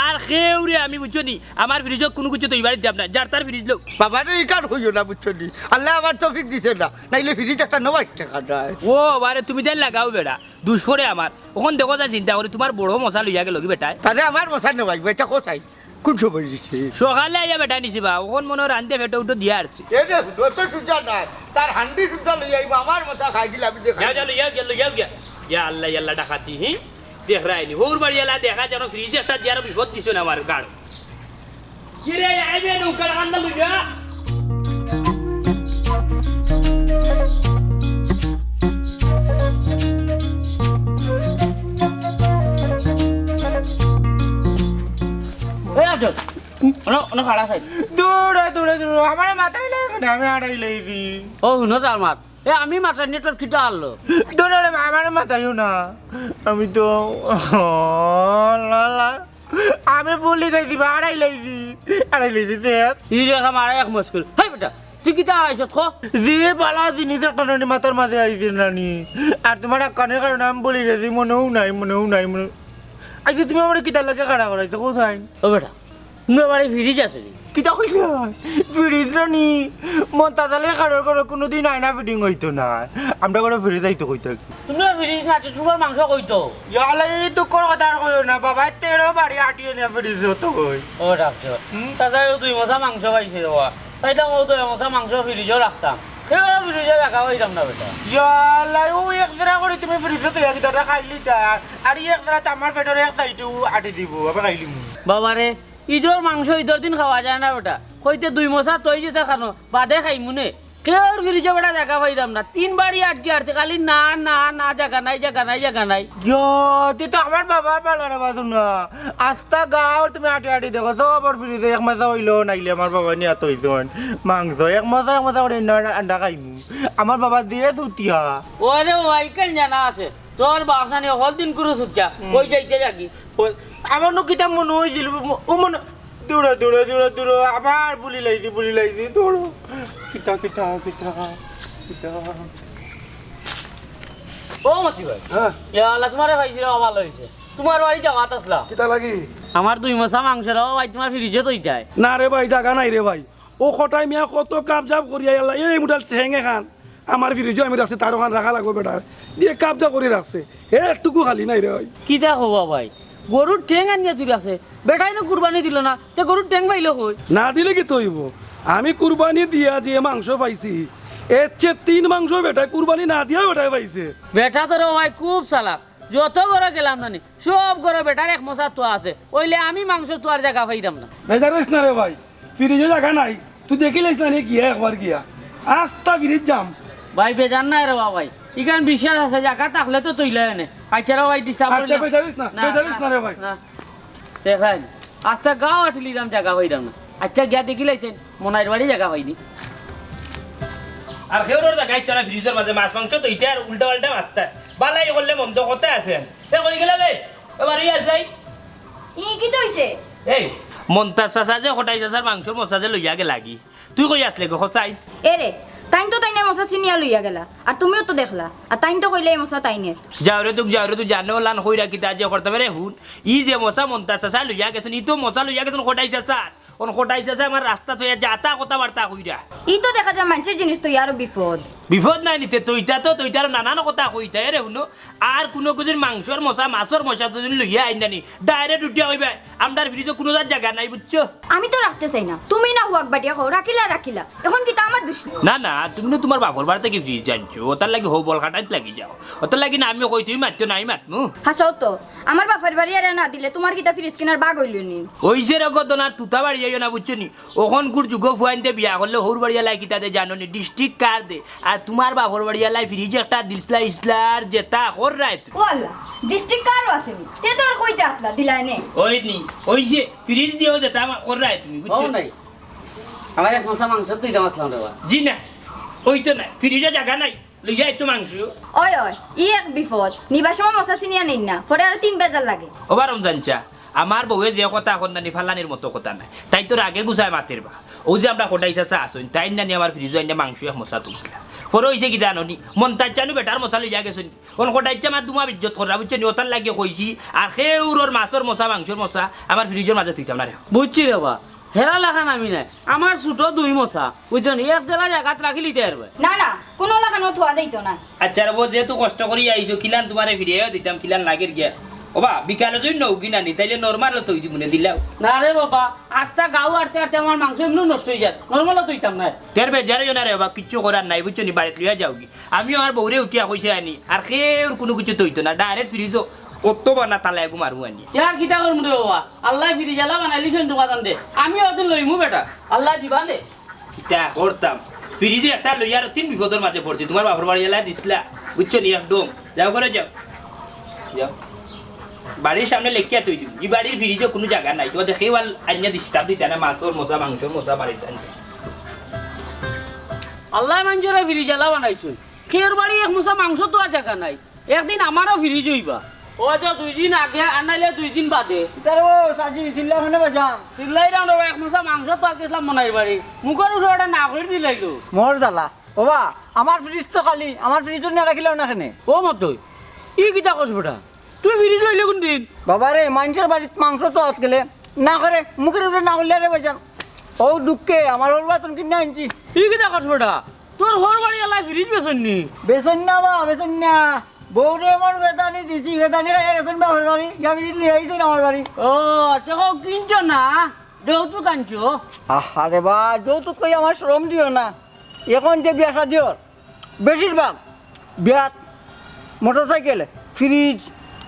আর কেউরে আমি বুঝছো নি, আমার ফ্রিজো কুনু কিছু থইবার দিতাম না, যার তার ফ্রিজ লও। বাবারে, ইখান কইও না, বুঝছো নি? আল্লায় আমার তৌফিক দিছে না, নাইলে ফ্রিজ একটা নবাইতে খাটায়। ও বাবারে, তুমি তাইন লাগাও বেটা, দুষ পড়ে আমার। অখন দেখো চাইন চিন্তা করি, তুমার বড় মশা লইয়া গেলো গি বেটায়? তারে আমার মশা নেওয়াইবো, ইটা কও চাইন। কুন সময় দিছে? সকালে আইয়া বেটায় নিছে বা, অখন মনো রান্দে ফেটো উটো দিয়া আরছে। এ রে, অত সুজা নায়, তার হান্ডি সুজা লইয়া আইবো, আমার মশা খাই দিলে আমি দেখাই। যাও, যাও, লইয়া গিয়া, লইয়া গিয়া। ইয়া আল্লাহ, ইয়া আল্লাহ, ডাকাতি, হি? দেখরায়নি, হউর বাড়ি এলা দেখা যেন ফ্রিজ একটা দিয়া আরো বিপদ দিছো না আমার গাড়ো। কিরে, আইবে নৌকার কান্দা লইয়া? এই আজব, অনো, অনো খাড়া চাই। দৌড়া, দৌড়া, দৌড়া, আমারে মাথায় লাগে না, আমি আড়াই লাইছি। ও, হুনো চার মাত। এ, আমি মাথায় নিয়ে তোর কিতা আনলো? দৌড়া রে, আমারে মাথায়ও না। আমি তো, ও, লা, লা। আমি ভুলি যাইছি বা, আড়াই লাইছি। আড়াই লাইছি, দেখ। ই রে, আমার এক মুশকিল। হেই বেটা, তুই কিতা আড়াইছত, ক? যে বালা জিনিস একটা নানি মাথার মাঝে আইছে নানি। আর তুমার এক কানের কারণে আমি ভুলি গেছি, মনেও নাই, মনেও নাই, মনে। আচ্ছা, তুমি আমারে কিতার লাগি খাড়া করাইছো, কোথায়? ও বেটা, তুমার বাড়ি ফ্রিজ আছে নি? কিতা কইলা? ফ্রিজ নানি? মন্তাজ আলীর কারোর ঘরো কুনুদিন আয়না ফিটিং অইতো না। আমরার ঘরো ফ্রিজ আইতো কই থাকি? তুমার ফ্রিজ না, তুমার মাংস কইতো। ইয়ালা, ই দুঃখর কথা আর কইও না, বাবায় তেরো বাড়ি আটিয়া নিয়া ফ্রিজ অইতো কই। ও ডাক্তার, হুম? চাচায় অউ দুই মশা মাংস পাইছে রে বা। তাইলে অউ দুই মশা মাংস ফ্রিজো রাখতাম। কেউর ফ্রিজো রাখা পাইতাম না বেটা। ইয়ালা, অউ এক জেরা করি তুমি ফ্রিজো থইয়া কিতা খাইলিতায়? আর ই এক জেরা তো আমার পেটর এক সাইডেউ আটি দিবো, আবার খাইলিমু। বাবারে, ইদর মাংস ইদর দিন খাওয়া যায় না বেটা। কইতে দুই মশা থই দিছে খানো, বাদে খাইমু নে। কেউর ফ্রিজো বেটা জাগা পাইতাম না। তিন বাড়ি আটকি আটছি, খালি না, না, না, জাগা নাই, জাগা নাই, জাগা নাই। ইয়ো, তে তো আমার বাবার পালা রে বা, হুনো। আস্তা গাঁওর তুমি আটি আটি দেখো, সবর ফ্রিজো এক মশা অইলো, নাইলে আমার বাবায় নিয়া থইছইন মাংস। এক মশা, এক মশা করি না আন্ডা খাইমু। আমার বাবা যে চুতিয়া। ওরে, ওই কেন জানা আছে? তোর বাপ নানি হকল দিন কুরু চুতিয়া। হুম। কই যাইতে লাগি? ওই, আমার নু কিতা মনো অইছিল, ও মনো, দৌড়া, দৌড়া, দৌড়া, দৌড়া, আবার ভুলি লাইছি, ভুলি লাইছি, দৌড়ো। কিতা, কিতা, কিতা, কিতা? ও মতি ভাই। হ্যাঁ। ইয়া আল্লাহ, তুমারে পাইছি রে, ভালা অইছে। তুমার বাড়ি যাওয়াত আছলাম। কিতা লাগি? আমার দুই মশা মাংস রে ভাই, তুমার ফ্রিজো থইতায়। না রে ভাই, জাগা নাই রে ভাই। অউ কটাই মিয়া কত কাবজাব করিয়া আল্লাহ, এই মুটাল ঠেং এখান। আমার ফ্রিজো আমি রাখছি, তার অখান রাখা লাগবো বেটার। দিয়া কাবজা করি রাখছে। হে একটুকু খালি নাই রে ভাই। কিতা কও বা ভাই? গরুর ঠেং আনিয়া তুই রাখছে। বেটায় নু কুরবানি দিলো না, তে গরুর ঠেং পাইলো কই? না দিলে কিতা অইবো? আমি কুরবানি দিয়া যে মাংস পাইছি, এর চেয়ে তিন মাংস বেটায় কুরবানি না দিয়া বেটায় পাইছে। বেটা তো রে ভাই খুব চালাক। যত ঘরো গেলাম না নি, সব ঘরো বেটার এক মশা থুয়া আছে। অইলে আমি মাংস থুয়ার জাগা পাইরাম না। বেজার অইস না রে ভাই, ফ্রিজো জাগা নাই, তুই দেখিলাইস না নি গিয়া একবার গিয়া। আস্তা ফ্রিজ জাম। ভাই, বেজার নায় রে বা ভাই, ইখান বিশ্বাস আছে, জাগা থাকলে তো থইলায় অনে। আচ্ছা রে ভাই, disturb আচ্ছা, করিলাম। বেজার অইস না, না, বেজার অইস না। না রে ভাই। না। দেখইন, আস্তা গাঁও আটিলিরাম, জাগা পাইরাম না। আচ্ছা, গিয়া দেখিলাইছইন, মনাইর বাড়ি জাগা পাইনি। আর কেউর জাগা ইতা না, ফ্রিজর মাঝে মাছ মাংস থইতায় আর উল্টা পাল্টা মাততায়। বালাই করলে মন্দ কথা আছে। এ, কই গেলা বে? এ, বাড়ি আছাই। ই, কিতা অইছে? এই, মন্তাজ চাচা যে কটাই চাচার মাংসর মশা যে লইয়া গেলাগি, তুই কই আছলে গো, কছাইন? এরে, তাইন তো তাইনর মশা ছিনিয়া লইয়া গেলা, আর তুমিও তো দেখলা, আর তাইন তো কইলা ই মশা তাইনর। যাও রে তুক, যাও রে তুক, জানে অলান কইরা কিতা যে করতাম রে, হুন, ই যে মশা মন্তাজ চাচায় লইয়া গেছইন, ই তো মশা লইয়া গেছইন কটাই চাচার। অন কটাই চাচায় আমার রাস্তাত থইয়া যাতা কথাবার্তা কইরা। ই তো দেখা যায় মানষর জিনিস তো ইয়ারও বিপদ। বিপদ নাই নি তে, তইতা তো, তইতার নানান কথা কইতা। এরে হুনো, আর কুনু কুদিন মাংসর মশা, মাছর মশা যদি লইয়া আইন নানি, direct উঠিয়া কইবা, "আমরার ফ্রিজো কুনু জাত জাগা নাই," বুঝছো? আমি তো রাখতে চাই না, তুমি না হুয়াক বাটিয়া কও, রাখিলা, রাখিলা। এখন কিতা আমার দুষ নি? না, না, তুমি না তুমার বাপর বাড়ি থাকি ফ্রিজ আনছো, ওটার লাগি হউ বল খাটাইত লাগি যাও। ওটার লাগি না আমি কই, তুমি মাতছো না, আমি মাতমু। হাছাও তো, আমার বাপর বাড়ি এরে না দিলে তুমার কিতা ফ্রিজ কিনার বাগ অইলো নি? অইছে রে গদনার তুতা বাড়ি যাইও না, বুঝছো নি? অখনকুর যুগো ফুয়াইন্তে বিয়া করলে হউর বাড়িয়ালায় কিতা দে জানো নি? ডিস্ট্রিক্ট কার দে। আর তুমার বাপর বাড়িয়ালায় ফ্রিজ একটা দিছলা ইছলার যেতা কররায় তুমি। ও আল্লাহ, ডিস্ট্রিক্ট কারও আছে নি? তে তো আর কইতে আসলা, দিলায় নে। ওই নি, ওই যে ফ্রিজ দিও যেতা কররায় তুমি, বুঝছো? ও নাই। আমার এক মশা মাংস তুই দাম আসলাম রে বা। জি না, ওই তো নাই, ফ্রিজে জাগা নাই। লইয়া আইছো মাংস। ওই, ওই, ই এক বিপদ। নিবার সময় মশা চিনিয়া নেইন না, পরে আরো তিন বেজার লাগে। ওবা রমজান চা, আমার বউয়ে যে কথা কর নানি ফালানির মতো কথা নায়। তাই তোর আগে গুছায় মাতের বা। অউ যে আমরা কটাই চাচা আছইন, তাইন নানি আমার ফ্রিজো আইনা মাংস এক মশা তুলছিলা। পরে অইছে কিতা জানো নি? মন্তাজ চানু বেটার মশা লইয়া গেছইন। অন কটাই চা আমার দুমা বিজ্জত কররা, বুঝছো নি? ওটার লাগি কইছি, আর কেউরর মাছর মশা, মাংসর মশা আমার ফ্রিজর মাঝে তুইতাম না রে। বুঝছি রে বা। হেরা লাখান আমি নায়, আমার ছুটো দুই মশা, বুঝছো নি? এক জেলা জাগাত রাখিলিতে পারবে। না, না, কুনু লাখানও থুয়া যাইতো না। আচ্ছা রে বউ, যেহেতু কষ্ট করি আইছো, কিলান তুমারে ফিরিয়াও দিতাম, কিলান লাগের গিয়া। ওবা, বিকালে যদি নৌকি নানি, তাইলে নরমালও থই দিমুনে দিলাও। না রে বাবা, আস্তা গাউ আটতে আটতে আমার মাংস এমনেউ নষ্ট অইযার, নরমালও থইতাম না। তের বেজার অইও না রে বাবা, কিচ্ছু করার নাই, বুঝছো নি? বাড়িত লইয়া যাওগি। আমিও আমার বউরে উঠিয়া কইছি আনি, আর কেউর কুনু কিচ্ছু থইতো না, direct ফ্রিজো অত বানা তালা এগু মারমু আনি। ইয়ার কিতা করমু রে বাবা? আল্লায় ফ্রিজ আলা বানাইলিছইন তো বাজান দে। আমিও অদিন লইমু বেটা। আল্লায় দিবা দে। কিতা করতাম? ফ্রিজে একটা লইয়া আরো তিন বিপদর মাঝে পড়ছি। তুমার বাপর বাড়িয়ালায় দিছলা। বুঝছো নি একদম? যাও ঘরো যাও। যাও। বাড়ির সামনে লেখিয়া থই দিমু। ই বাড়ির ফ্রিজো কুনু জাগা নাই। তুমার দেখেও আর আইনা disturb দিতা না। মাছর মশা, মাংসর মশা বাড়িত আনতে। আল্লায় মানষরে ফ্রিজ আলা বানাইছইন। কেউর বাড়ি এক মশা মাংস থুয়ার জাগা নাই। একদিন আমারও ফ্রিজ অইবা। ও আচ্ছা, দুই দিন আগে আর নাইলে দুই দিন বাদে। ইতারে ও সাজি চিল্লা মানে বাজান। চিল্লাইরাম রে বা, এক মশা মাংস থুয়াত গেছলাম মনাইর বাড়ি। মুখর উপরে ওটা না করি দিলাইলো। মোর জ্বালা। ওবা, আমার ফ্রিজ তো খালি, আমার ফ্রিজ না রাখিলাও না কেনে? ও মতই, ই কিতা কস বেটা? তুই ফ্রিজ লইলে কুন দিন? বাবা রে, মানষর বাড়িত মাংস থুয়াত গেলে না করে, মুখর উপরে না করলে রে বাজান। ও দুঃখে আমার হউর বাড়িত কিনা আনছি। ই কিতা কস বেটা? তোর হউর বাড়িয়ালায় ফ্রিজ বেচইন নি? বেচইন না বা, বেচইন না। বউরে এমন বেদানি দিছি, বেদানি খাইয়া গেছইন বাপর বাড়ি, গিয়া ফ্রিজ লইয়া আইছইন আমার বাড়ি। ও, আচ্ছা, হউক কিনছো না, যৌতুক আনছো। আহারে বা, যৌতুক কই আমার শরম দিও না। এখন যে বিয়া শাদি অর, বেশিরভাগ বিয়াত মোটরসাইকেল, ফ্রিজ,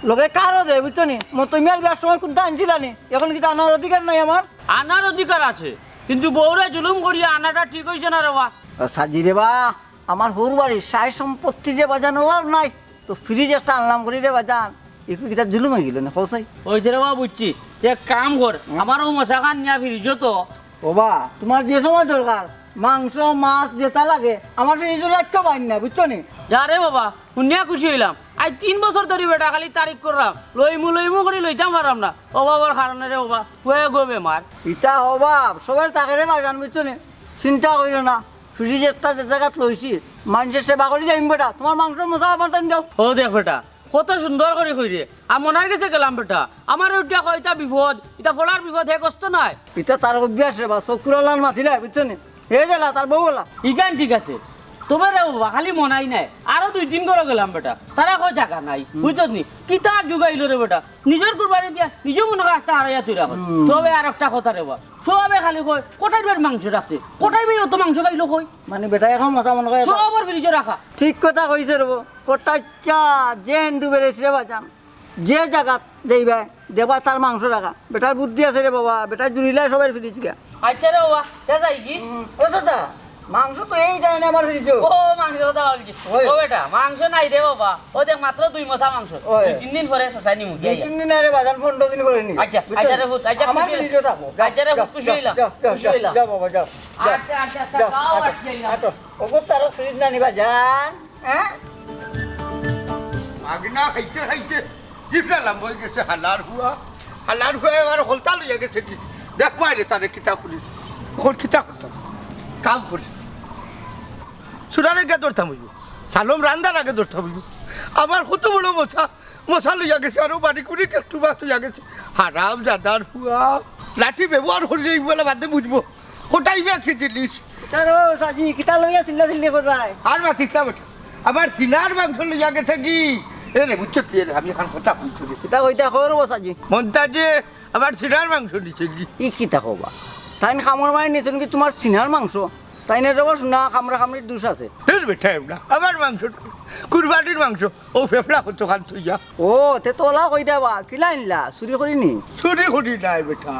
লগে কারও দেয়, বুঝছো নি? মতো মিয়ার বিয়ার সময় কুনটা আনছিলা নি? এখন কিতা আনার অধিকার নাই আমার? আনার অধিকার আছে, কিন্তু বউরে জুলুম করিয়া আনাটা ঠিক অইছে না রে বা। ও সাজি রে বা, আমার হউর বাড়ির সায় সম্পত্তি যে বাজান অভাব নাই, তো ফ্রিজ একটা আনলাম করি রে বাজান, একটু কিতা জুলুম অইগেলো না, কও চাই? অইছে রে বা, বুঝছি। তুই এক কাম কর, হুম? আমার অউ মশাখান নিয়া ফ্রিজো তো। ওবা, তুমার যে সময় দরকার, মাংস, মাছ যেটা লাগে, আমার ফ্রিজো রাখতে পারি না, বুঝছো নি? যা রে বাবা, হুনিয়া খুশি অইলাম। আইজ তিন বছর ধরি বেটা খালি তারিখ কররাম, লইমু লইমু করি লইতাম পাররাম না। অভাবর কারণে রে বাবা, হয়ে গো বেমার। ইতা অভাব, সবার থাকে রে বাজান, বুঝছো নি? চিন্তা করিও না, ফ্রিজ একটা যে জাগাত লইছি, মানষর সেবা করি যাইম বেটা, তুমার মাংস মশা আমার টাইম দাও। ও দেখ বেটা, কত সুন্দর করি কইরে। আর মনাইর গেছে গেলাম বেটা। আমারে উঠিয়া কয়, "ইতা বিপদ, ইতা ফলার বিপদ, হে কষ্ট নাই।" ইতা তার অভ্যাস রে বা, চকুর আলান মাতিলা, বুঝছো নি? হে গেলা, তার বউ গেলা। ইখান ঠিক আছে। তবে রে বাবা, খালি মনাই নায়, আরো দুই তিন ঘরো গেলাম বেটা। তারা কয় জাগা নাই, হুম। বুঝছত নি? কিতা যুগ আইলো রে বেটা? নিজর কুরবানি দিয়া নিজেও মনে কয় আস্তা হারাইয়া তুই রাখো। হুম। তবে আর একটা কথা রে বা, সবে খালি কয়, "কটাই ভাইর মাংস রাখছে, কটাই ভাই অত মাংস পাইলো কই?" মানে বেটা এখন মাথা মনে কয় সবর ফ্রিজো রাখা। ঠিক কথা কইছে রে বা। কটাই চা, জেন ডুবে রইছে রে বাজান। যে জাগাত যাইবা, দেখবা তার মাংস রাখা। বেটার বুদ্ধি আছে রে বাবা, বেটা জুড়িলায় সবার ফ্রিজ গিয়া। আচ্ছা রে বাবা, কে যাই কি? হুম। ও চাচা, মাংস তো এই যায় না আমার ফ্রিজো। ও, মাংস কথা বলছি। ওই। ও বেটা, মাংস নাই রে বাবা। ও দেখ, মাত্র দুই মশা মাংস। ওই। দুই তিন দিন পরে চাচা নিমু, দুই গিয়া, গিয়া। তিন দিন আরে বাজান, পনেরো দিন করে নি। আচ্ছা, বুঝছো? আচ্ছা রে পুত, আচ্ছা, আমার খুশি ফ্রিজো থাকো। যাও, আচ্ছা রে যাও, পুত, খুশি যাও, হইলাম। যাও, যাও, খুশি যাও, হইলাম। যাও বাবা, যাও, আচ্ছা, যাও, আচ্ছা, আচ্ছা, যাও, যাও, আচ্ছা। বাবা, আচ্ছা। আচ্ছা। ওগো, তারও ফ্রিজ নানি বাজান। হ্যাঁ? মাগনা খাইতে খাইতে জিভটা লাম্বা অই গেছে, হালার হুয়া। হালার হুয়া এবার হলতা লইয়া গেছে কি? দেখ বাইরে তারে কিতা করি। এখন কিতা করতাম? কাম করি। চুরার আগে ধরতাম অইবো। সালম রান্দার আগে ধরতাম অইবো। আমার কত বড় মশা, মশা লইয়া গেছে, আরো বাড়ি কুড়ি কেষ্টু বাস লইয়া গেছে। হারাম জাদার হুয়া। লাঠি ব্যবহার করি এই বেলা বাদে বুঝবো। কটাই বা কি জিনিস? তার ও চাচি, কিতা লইয়া চিল্লা চিল্লি কররায়? আর মাতিস না বেটা, আমার সিনার মাংস লইয়া গেছে গি। এ রে, বুঝছো তুই? এ রে, আমি এখন কথা কইছি রে। কিতা কইতা কও রে ও চাচি? মন্তাজে আমার সিনার মাংস নিছে গি। ই কিতা কও বা? তাইন কামর মাঝে নিছইন গি তুমার সিনার মাংস? তাইন এর অবশ্য না কামড়া কামড়ির দোষ আছে। এ রে বেটা, এবলা আমার মাংস, কুরবানির মাংস। ও ফেফড়া কতখান থইয়া। ও, তে তো অলা কইতা বা, কিলা আনলা? চুরি করি নি? চুরি করি নায় বেটা।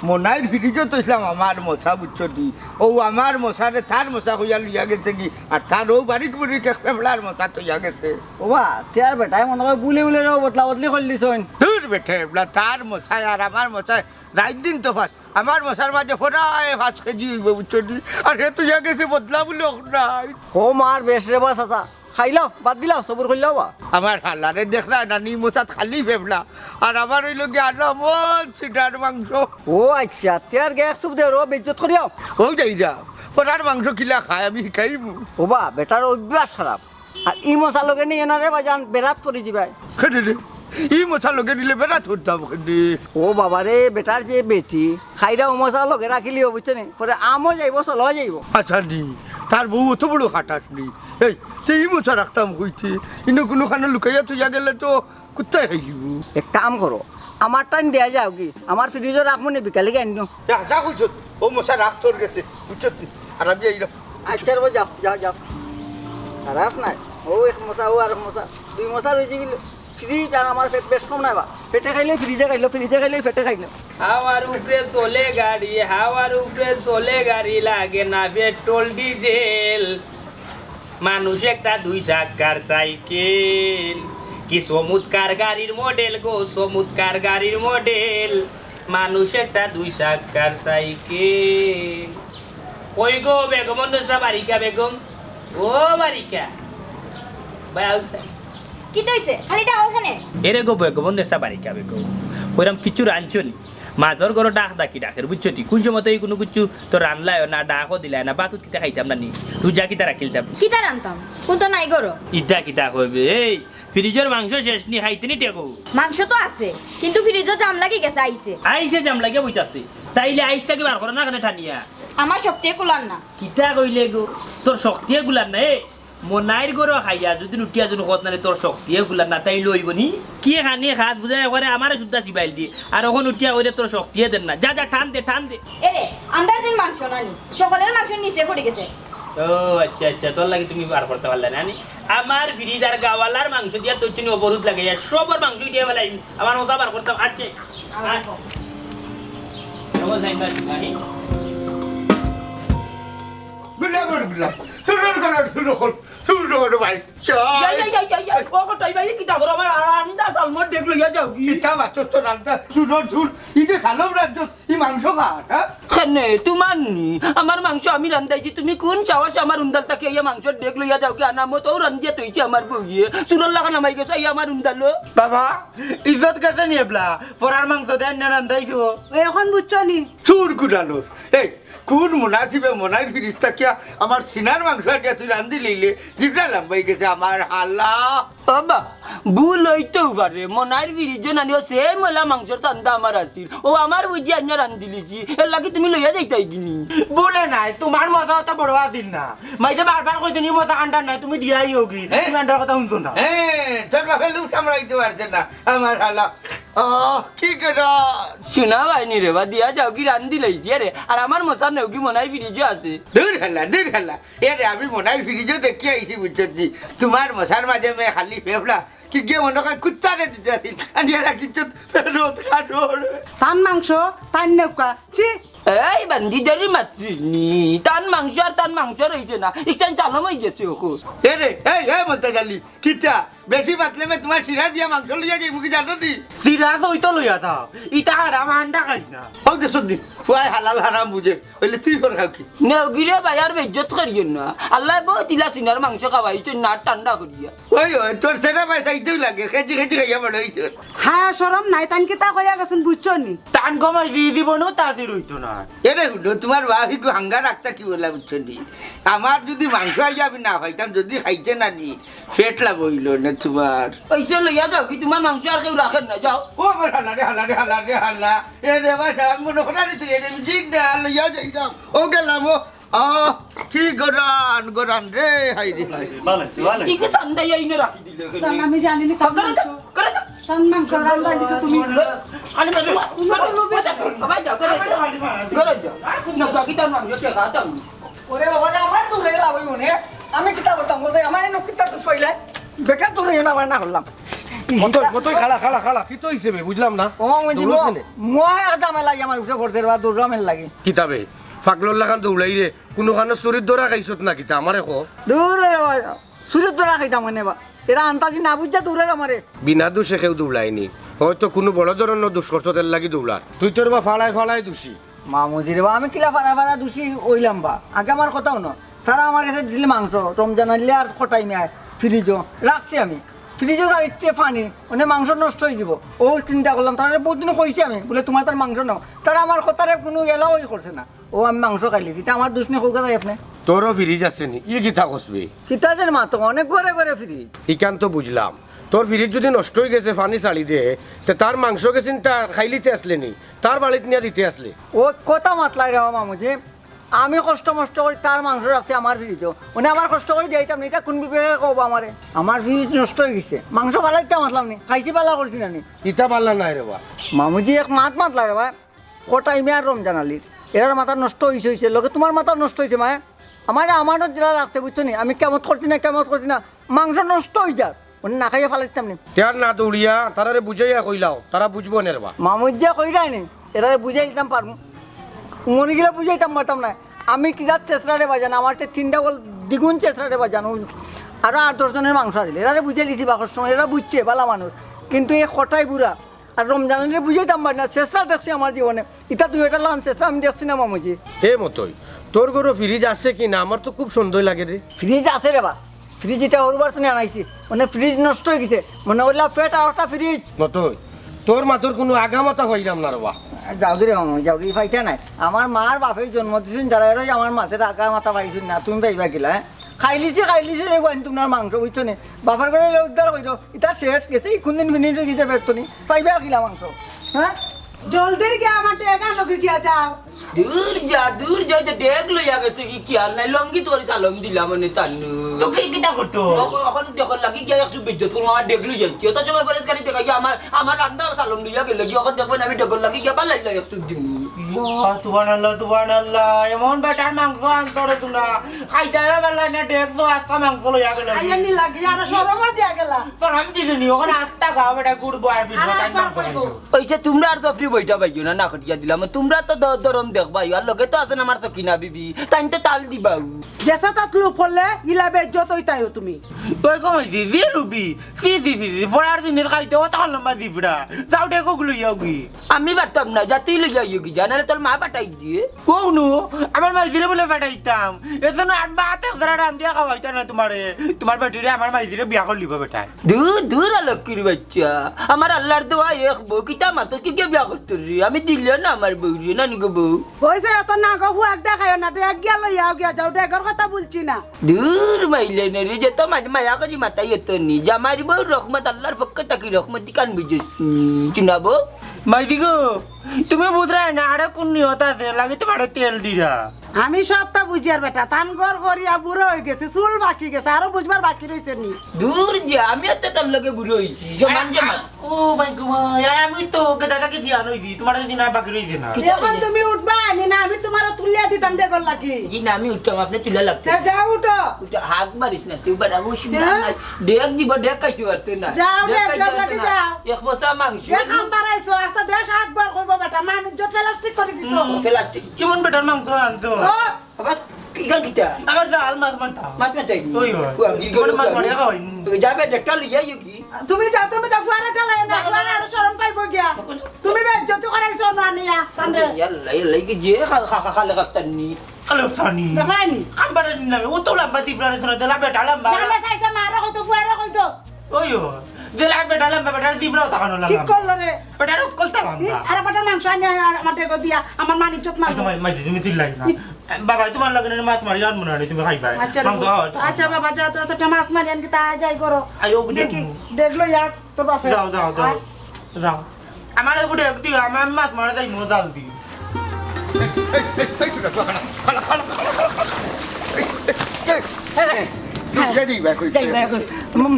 মনাইর ফ্রিজো থইছলাম আমার মশা, বুঝছো নি? ও আমার মশারে তার মশা কইয়া লইয়া গেছে গি, আর তার ও বারিক বুরিক এক ফেফড়ার মশা থইয়া গেছে। ও বা, তে আর বেটায় মনে কয় বুলে বুলে রে বদলা বদলি করলিছইন। দূর বেটা, এবলা তার মশায় আর আমার মশায় রাইত দিন তফাত। আমার মশার মাঝে ফোটায় পাঁচ কেজি অইবো, বুঝছো নি? আর হে থইয়া গেছে বদলা বুলে অখন নাই। ও মার বেশ রে বা চাচা, খাইলাও, বাদ দিলাও, সবুর করিলাও বা। আমার হালারে দেখরা না নি, মশাত খালি ফেফড়া। আর আমার অইলো গি আনা মন সিনার মাংস। ও আচ্ছা, তে আর গ্যাস সুপ দে রো, বেইজ্জত করিয়াও। ও যাইরা, ফোটার মাংস কিলা খায় আমি হিকাইমু। ও বা, বেটার অভ্যাস খারাপ। আর ই মশা লগে নিও না রে বাজান, বেড়াত পড়ি যিবায়। কেনে রে? ই মশা লগে নিলে বেড়াত পড়তাম কেনে? ও বাবা রে, বেটার যে বেটি, খাইরা ও মশা লগে রাখিলিও, বুঝছো নি? পরে আমও যাইবো, চলাও যাইবো। আচ্ছা নি, তার বউ অত বড় খাটাস নি। এই, তে ই মশা রাখতাম কইতে, ইনো কুনুখানো লুকাইয়া থইয়া গেলে তো কুত্তায় খাইলিবো। এক কাম করো, আমার টাইম দিয়া যাও গি, আমার ফ্রিজো রাখমু নি, বিকালে গিয়া আনিও। এ, হাছা কইছস, ও মশা রাখ তোর গেছে, বুঝছস তুই? আর আমি এইরকম। আচ্ছা রে, যাও, যাও, যাও। খারাপ নায়। ও এক মশা, ও আর এক মশা। দুই মশা রইছে গি। ফ্রিজ আর আমার পেট বেশ কম নায় বা। পেটে খাইলে ফ্রিজে খাইলো, ফ্রিজে খাইলে পেটে খাইলো। হাওয়ার উপরে চলে গাড়ি, হাওয়ার উপরে চলে গাড়ি, লাগে না পেট্রোল ডিজেল। মানুষ একটা দুই চাকার সাইকেল, কি চমৎকার গাড়ির মডেল গো, চমৎকার গাড়ির মডেল। মানুষ একটা দুই চাকার সাইকেল। কই গো বেগমুন্নেছা বারিকা বেগম? ও বারিকা। ভাই আউসা। কিতা অইছে? খালি ডাকো কেনে? এরে গো বেগমুন্নেছা বারিকা বেগম। কইরাম কিচ্ছু রানছো নি? মাজর ঘরো ডাক ডাকি ডাকের, বুঝছো নি? কুন সময় তো ই কুনু কিচ্ছু তো রানলায়ও না, ডাকও দিলায় না, ভাত কিতা খাইতাম না নি? রুজা কিতা রাখিলতাম? কিতা রানতাম? কুন্তা নাই ঘরো। ইতা কিতা কইবে? এই, ফ্রিজর মাংস শেষ নি, খাইতে নি টেকো? মাংস তো আছে, কিন্তু ফ্রিজো জাম লাগি গেছে, আইছে। আইছে জাম লাগিয়া বইতাছে। তাইলে আইজ থাকি বার করো না কেনে টানিয়া? আমার শক্তিয়ে কুলার না। কিতা কইলে গো? তোর শক্তিয়ে কুলার না, এ? মনাইর ঘরো খাইয়া যদি উঠিয়া যদি কত নানি তোর শক্তিয়ে কুলার না, তাইলে অইবো নি? কি খানি খাস বুঝাই করে আমারে সুদ্ধা চিবাইল দি। আর অখন উঠিয়া কইরে তোর শক্তিয়ে দের না। যা, যা, টান দে, টান দে। এরে, আমরার যেন মাংস নানি, সকলের মাংস নিচে পড়ি গেছে। ও আচ্ছা, আচ্ছা, তোর লাগি তুমি বার করতে পারলে না নি? আমার ফ্রিজ আর গাওয়ালার মাংস দিয়া তোর জন্য অবরোধ লাগাইয়া সবর মাংস দিয়া বেলাই আমার মজা বার করতাম। আচ্ছা, আচ্ছা। কেমন যাই না, জানি? গুলা বড় গুলা। শুরু করো, শুরু করো, শুরু করো ভাই। চল। ইয়া, ইয়া, ইয়া, ইয়া, ইয়া। ও কটাই ভাই, কিতা করো? আমার রান্দা চালমর ডেগ লইয়া যাও কি? কিতা মাতছ তো রান্দা? শুনো, শুন। ই যে চালম রান্ধছ, ই মাংস কার, হ্যাঁ? কেনে, তুমার নি? আমার মাংস আমি রান্দাইছি, তুমি কুন সাহসে আমার উন্দাল থাকি আইয়া মাংসর ডেগ লইয়া যাও কি? আনা মতো রান্দিয়া থইছে আমার বউয়ে। চুরর লাখান হামাই গেছো, আইয়া আমার উন্দালো। বাবা, ইজ্জত গেছে নি এবলা? ফরার মাংস দেন না রান্দাইছো? ওই অখন বুঝছো নি? চুর গুডানোর। এই, কুন মুনাসিবে মনাইর ফ্রিজ থাকিয়া আমার সিনার মাংস আনিয়া তুই রান্দি লইলে, জিভটা লাম্বাই গেছে আমার হালা। ও বা, ভুল অইতেও পারে, মনাইর ফ্রিজো নানিও same অলা মাংসর চান্দা আমার আছিল। ও আমার বুঝি আনিয়া রান্দিলিছি, এর লাগি তুমি লইয়া যাইতায় গি নি। ভুলে নাই, তুমার মজা অত বড় আছিল না। মাইতে বারবার কইছে নি মজা আন্ডার নাই, তুমি দিয়াই হোগি, হ্যাঁ? তুমি আন্ডার কথা হুনছো না। হ্যাঁ, তোর বাপে লুক সামলাইতে পারছে না, আমার হালা। আহ, কি করা? শোনা ভাই নি রে বা, দিয়া যাও কি রান্দি লইছি, আরে, আর আমার মশা নেও কি মনাইর ফ্রিজো আছে? দূর হালা, দূর হালা। এরে, আমি মনাইর ফ্রিজো দেখি আইছি, বুঝছত নি? তুমার মশার মাঝে মে খালি ফেফড়া, কি গিয়ে মনে কয় কুত্তারে দিতে আসিল, আনিয়া রাখিছত ফেরত খানোর। তান মাংস, তান নেউকা, ছি। এই বান্দি দেরি মাতছিস নি, তান মাংস আর তান মাংস রইছে না, ইকটান চালম অই গেছে অখন। এরে, এই, এই মন্তাজ আলী, কিতা? বেশি মাতলে মে তুমার সিরা দিয়া মাংস লইয়া যাইমু কি জানো নি? সিরা তো ওই তো লইয়া যাও। ইতা হারাম আন্ডা খাই না। হউ দে সত্যি, ফুয়ায় হালাল হারাম বুঝে। অইলে তুই ফর খাও কি? নেও গিরে ভাই আর বেইজ্জত করিও না। আল্লায় বহুত ইলা সিনার মাংস খাওয়াইছে না ঠান্ডা করিয়া। ওই, ওই, তোর সেরা ভাই চাইতেও লাগে, কেজি কেজি খাইয়া বড় অইছে। হায়া শরম নাই, তান কিতা কইয়া গেছইন বুঝছো নি? তান কমাই দি জীবনও তাজির অইতো না। এরে হুনো, তুমার বাপ ইগু হাঙ্গা রাখতা কি বলা বুঝছো নি? আমার যদি মাংস আইয়া আমি না খাইতাম, যদি খাইতে না নি, পেট লাভ অইলো না তুমার। অইছে লইয়া যাও, কি তুমার মাংস আর কেউ রাখের না, যাও। ও আমার হালা রে, হালা রে, হালা রে, হালা। এ রে ভাই, আমি মনে করি তুই এরে জিগ না, লইয়া যাইতাম। ও গেলাম, ও আহ, কি গরান, গরান রে, হায় রে হায়। ভালো আছি, ভালো আছি। ইগু চান্দা ইয়া ইনো রাখি দিলে। তার আমি জানি না, তার মাংস। করে দাও, করে দাও। তার মাংস রান্না দিছো তুমি। খালি মারো। তুমি তো লোভে ভাই, যাও, করে দাও। করে দাও। না, বাকি তার মাংস টেকা দাও। ওরে বাবা রে, আমার তো হয়ে লাভ হইব নে। আমি কিতা করতাম বলতে, আমার এই নকিতা তো ফইলে। বেকার তো রইও না, আমার না করলাম। মতই, মতই, খালা, খালা, খালা, কিতা অইছে বে? বুঝলাম না। ও, ওই যে দৌড়াস কেনে? মোয়া এক দামে লাগে আমার উপরে পড়তে রে বা, দৌড়ামের লাগে। কিতা বে? পাগলর লাখান দৌড়াই রে। কুনুখানো চুরির ধরা খাইছত না কিতা? আমারে ক। দূর রে বাবা, চুরির ধরা খাইতাম কেনে বা? এরা আন্তাজি না বুঝা দৌড়ার আমারে। বিনা দোষে কেউ দৌড়ায়নি। হয়তো কুনু বড় ধরনর দোষ করছত, এর লাগি দৌড়ার। তুই তোর বা ফাড়ায় ফাড়ায় দোষী। মামুজি রে বা, আমি কিলা ফাড়া ফাড়া দোষী অইলাম বা? আগে আমার কথা হুনো। তারা আমার গেছে দিছিল মাংস, রমজান আইলে আর কটাই মিয়া, ফ্রিজো রাখছি আমি। ফ্রিজো আর ইচ্ছে পানি, মানে মাংস নষ্ট অই যিবো। ও চিন্তা করলাম, তারারে বহুত দিন কইছি আমি, বুলে, "তুমার তার মাংস নাও।" তারা আমার কথারে কুনু এলাওই করছে না। ও আমি মাংস খাইলিছি, ইটা আমার দোষ নি, কউক্কা যাই আপনে। তোরও ফ্রিজ আছে নি? ই কিতা কস বে? কিতা যে মাতো, অনেক ঘরে ঘরে ফ্রিজ। ইখান তো বুঝলাম, তোর ফ্রিজ যুদি নষ্ট অই গেছে, পানি ছাড়ি দে, তে তার মাংস গেছে নি, তা খাইলিতে আছলে নি, তার বাড়িত নিয়া দিতে আছলে। ও কথা মাতলাই রে মামুজি, আমি কষ্ট মষ্ট করি তার মাংস রাখছি আমার ফ্রিজো, মানে আমার কষ্ট করি দিয়াইতাম নি, ইটা কুন বিবেকে কও বা আমারে? আমার ফ্রিজ নষ্ট অই গেছে, মাংস ফালাইতাম আছলাম নি, খাইছি, বালা করছি না নি? ইটা বালা নায় রে বা। মামুজি এক মাত মাতলা রে বা, কটাই মিয়া আর রমজান আলীর, এরার মাথা নষ্ট অইছে অইছে, লগে তুমার মাথা নষ্ট অইছে মায়া। আমারে আমানত যেরা রাখছে, বুঝছো নি? আমি কিয়ামত করছি না, কিয়ামত করছি না, মাংস নষ্ট অই যার, মানে না খাইয়া ফালাইতাম নি। তে আর না দৌড়িয়া, তারারে বুঝাইয়া কইলাও, তারা বুঝবো নে রে বা। মামুজি কইরায় নি, এরারে বুঝাই দিতাম পারমু। মরি গেলে বুঝাইতাম পারতাম না। আমি কি জাত চেচরা রে বাজান, আমার তে তিনটা বল দ্বিগুণ চেচরা রে বাজান। ও আরো আট দশ জনের মাংস আছিল, এরারে বুঝাই দিছি বাকর সময়, এরা বুঝছে, বালা মানুষ। কিন্তু এই কটাই বুড়া, আর রমজান আলীরে বুঝাইতাম পারি না, চেচরা দেখছি আমার জীবনে। ইতা দুইওটার লাখান চেচরা আমি দেখছি না মামুজি। এ মতই, তোর ঘরো ফ্রিজ আছে কি না? আমার তো খুব সন্দেহ লাগে রে। ফ্রিজ আছে রে বা, ফ্রিজ ইটা হরুবার তো আনাইছি, মানে ফ্রিজ নষ্ট অই গেছে, মনে করলা পেট আওটা ফ্রিজ। মতই, তোর মাতর কুনু আগামাতা পাইলাম না রে বা। যাও দে রে মামু, যাও দে, পাইতা নাই। আমার মার বাপে জন্ম দিছইন যারা, এরাই আমার মাতে আগা মাথা পাইছইন না, তুমি পাইবা কিলা, হ্যাঁ? খাইলিছি, খাইলিছি রে গোয়াইন তুমার মাংস, বুঝছো নি? বাপর ঘরে লইয়া উদ্ধার কইরো, ইতা শেষ গেছে, ই কুনদিন ফিনিশ অই গেছে বেরতো নি, পাইবা কিলা মাংস, হ্যাঁ? জলদির গিয়া আমার ডেগ আনো গিয়া যাও। দূর যা, দূর যা, যে ডেগ লইয়া গেছে কি, খেয়াল নাই, লঙ্গি তোরে চালম দিলাম মানে তান্নু। তো কি কিতা করতো? অখন, অখন ডেগর লাগি গিয়া একটু বিদ্যুৎ করবো, আমার ডেগ লইয়া যাইছি। অত সময় পরে গাড়ি দেখা গিয়া আমার, আমার রান্দা চালম লইয়া গেল গিয়া, অখন দেখবেন আমি ডেগর লাগি গিয়া বালাই লই একটু দিমু। ইয়া, সুবহানাল্লাহ, সুবহানাল্লাহ। এমন বেটার মাংস আনতো রে তোমরা। খাইতে হবে বললাই না, ডেগ তো আজকে মাংস লইয়া গেল। আইয়া নি লাগি, আরো শরমও দিয়া গেলা। শরম দিছনি, ওখানে আস্তা খাও বেটা, গুড় বয়ার পিঠা, আর তাই একবার মাংস কইবো। খাইছো। অইছে, তুমরা আর জফরি বইটা পাইও না, না কটিয়া দিলাম। তুমরা তো দ-, দরম দেখবাই, আর লগে তো আছেন আমার সকিনা বিবি, তাইন তো তাল দিবাউ। যেসা তাত লোভ করলে, ইলা বেইজ্জত অইতায়ও তুমি। তুই কম অইছি, যে লুবি, সি, সি, সি, সি, ফড়ার জিনিস খাইতে, ও তখন লম্বা জিফড়া। যাও, ডেগো গুলো ইয়াও কি। আমি পারতাম না, যা তুই লইয়া আইও কি যা, নাহলে তোর মা পাঠাই দিয়ে। ও নু, আমার মাইজিরে বুলে পাঠাইতাম। এজন্য আট ভাত এক জেলা রান্দিয়া খাওয়াইতা না তুমারে। তুমার বেটিরে আমার মাইজিরে বিয়া করলিব বেটায়। দূর, দূর, অলক্ষীর বাইচ্চা। আমার আল্লার দোয়া এক বউ, কিতা মাতো, কি কে বিয়া করতো রে? আমি দিলে না আমার বউ রে, নানি গো বউ। অইছে, অত না গো, হুয়াক দেখাইও না, ডেগ গিয়া লইয়াও গিয়া যাও, ডেগর কথা বলছি না। দূর মাইলে নে রে, যে তো মাঝে মায়া করি মাতাই অত নি। জামাইর বউ রহমত, আল্লার পক্ষ থাকি রহমত, ইখান বুঝিস নি, চিনাবো? মাইদি গো, তুমি বুঝরায় না, আরে কুন নিয়ত আছে, লাগি তুমারে তেল দিরা। আমি সবতা বুঝিয়ার বেটা, তান ঘর করিয়া বুড়া অই গেছে, চুল পাকি গেছে, আরো বুঝবার বাকি রইছে নি। দূর যে, আমি তো তোর লগে বুড়া অইছি, সমান সমান। ও ভাই গো ভাই, আর আমি তো ওকে দাদাকে দিয়া নই দি, তুমার যদি না বাকি রইছে না। অখন তুমি উঠবা নি না, আমি তুমারে তুলিয়া দিতাম ডেগর লাগি। জি না, আমি উঠতাম, আপনে তুলা লাগতো। তে যাও উঠো। উঠো, হাত মারিস না, তুই বেটা বসি না, হ্যাঁ? ডেগ দিব, ডেগ খাইতে পারতো না। যাও, ডেগ ডেগ খাইতে ডেগ পারতো লাগি না। যাও। এক বস্তা মাংস। যে কাম বাড়াইছো, আস্তা দেশ আটবার কইবো বেটা, মান ইজ্জত প্লাস্টিক করি দিছো। হুম, প্লাস্টিক। কেমন বেটার মাংস আনছো? ও, আবার কি গাল কিতা? আবার জাল মাছ মারতাম। মাছ মারতাই নি? ওই, ওই। কুয়া, গিরি তোমার গেল মাছ কুয়া। মারিয়া খাওয়াই নি। যাবে, ডেকটা লইয়া আইও কি? তুমি যাও, তুমি যাও, ফুয়ারে ঠেলাইও না, ফুয়ারে আরো শরম পাইবো গিয়া। তুমি বেইজ্জতি করাইছো না নিয়া, তানরে। ইয়াল্লা, ইয়াল্লা, কি যে খা-, খা-, খা-, খালে কাটতাম নি। খালে কাটতাম নি। দেখায় নি? কাম পারে নি না, ও তো লম্বা জিফড়া রে, শোনা, দিলা বেটা লম্বা। লম্বা চাইছে, মারে কইতো, ফুয়ারে কইতো। ওই ও, দিলা বেটা লম্বা, বেটা জিফড়াও তাকানো কি লম্বা। করলো রে? বেটা রোগ করতে লম্বা। আরে বেটা মাংস আনি আর আমার ডেগো দিয়া, আমার মান ইজ্জত মারবো। আচ্ছা, মাই-, মাইজি, তুমি চিল্লাই না। বাবা, তুমার লগে না মাছ মারি আনমু না, তুমি খাইবায়। আচ্ছা, মাংস খাওয়া তো আচ্ছা, খাওয়া। বাবা, যা তো, একটা মাছ মারি আনকি, তা যাই করো। আই, ও দেখি, দেখমু। দেখলো ইয়ার তোর বাপে। যাও, যাও, যাও, আয়। যাও। আমার উপরে এক দিও, আমার মাছ মারা যাই, মো জাল দি। এই, এই, এই, এই, তুই রাখ, খালা, খালা, খালা, খালা, খালা। এই, এই, এই, এই, তুই যাই, যাই, ভাই, কই, যাই, ভাই, কই। উম,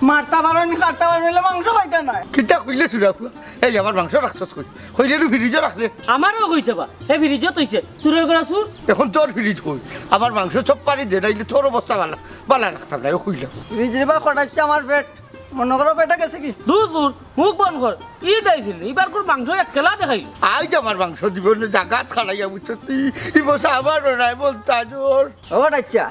মারতা পারো নি, কাটতা পারো নি, মাংস খাইতা না। কিতা কইলে চুরা ফুয়া? এই আমার মাংস রাখছস কই? কইলে নু ফ্রিজো রাখলে। আমারও কইতে বা, হে ফ্রিজো থইছে, চুরের ঘরর চুর। এখন তোর ফ্রিজ কই? আমার মাংস সব পানি দে, নাইলে তোর অবস্থা বালা, বালা রাখতাম না, ও কইলাম। ফ্রিজ রে বা কটাইছে আমার পেট, মনে করো পেটে গেছে কি? দূর চুর, মুখ বন্ধ কর। ই দাইছিল, ইবার কোন মাংস এক কেলা দেখাইল। আইজ আমার মাংস দিব না, জাগাত খাড়াইয়া বুঝছস তুই। ই বসে আমার ওরাই বলতা জোর। ও আচ্ছা,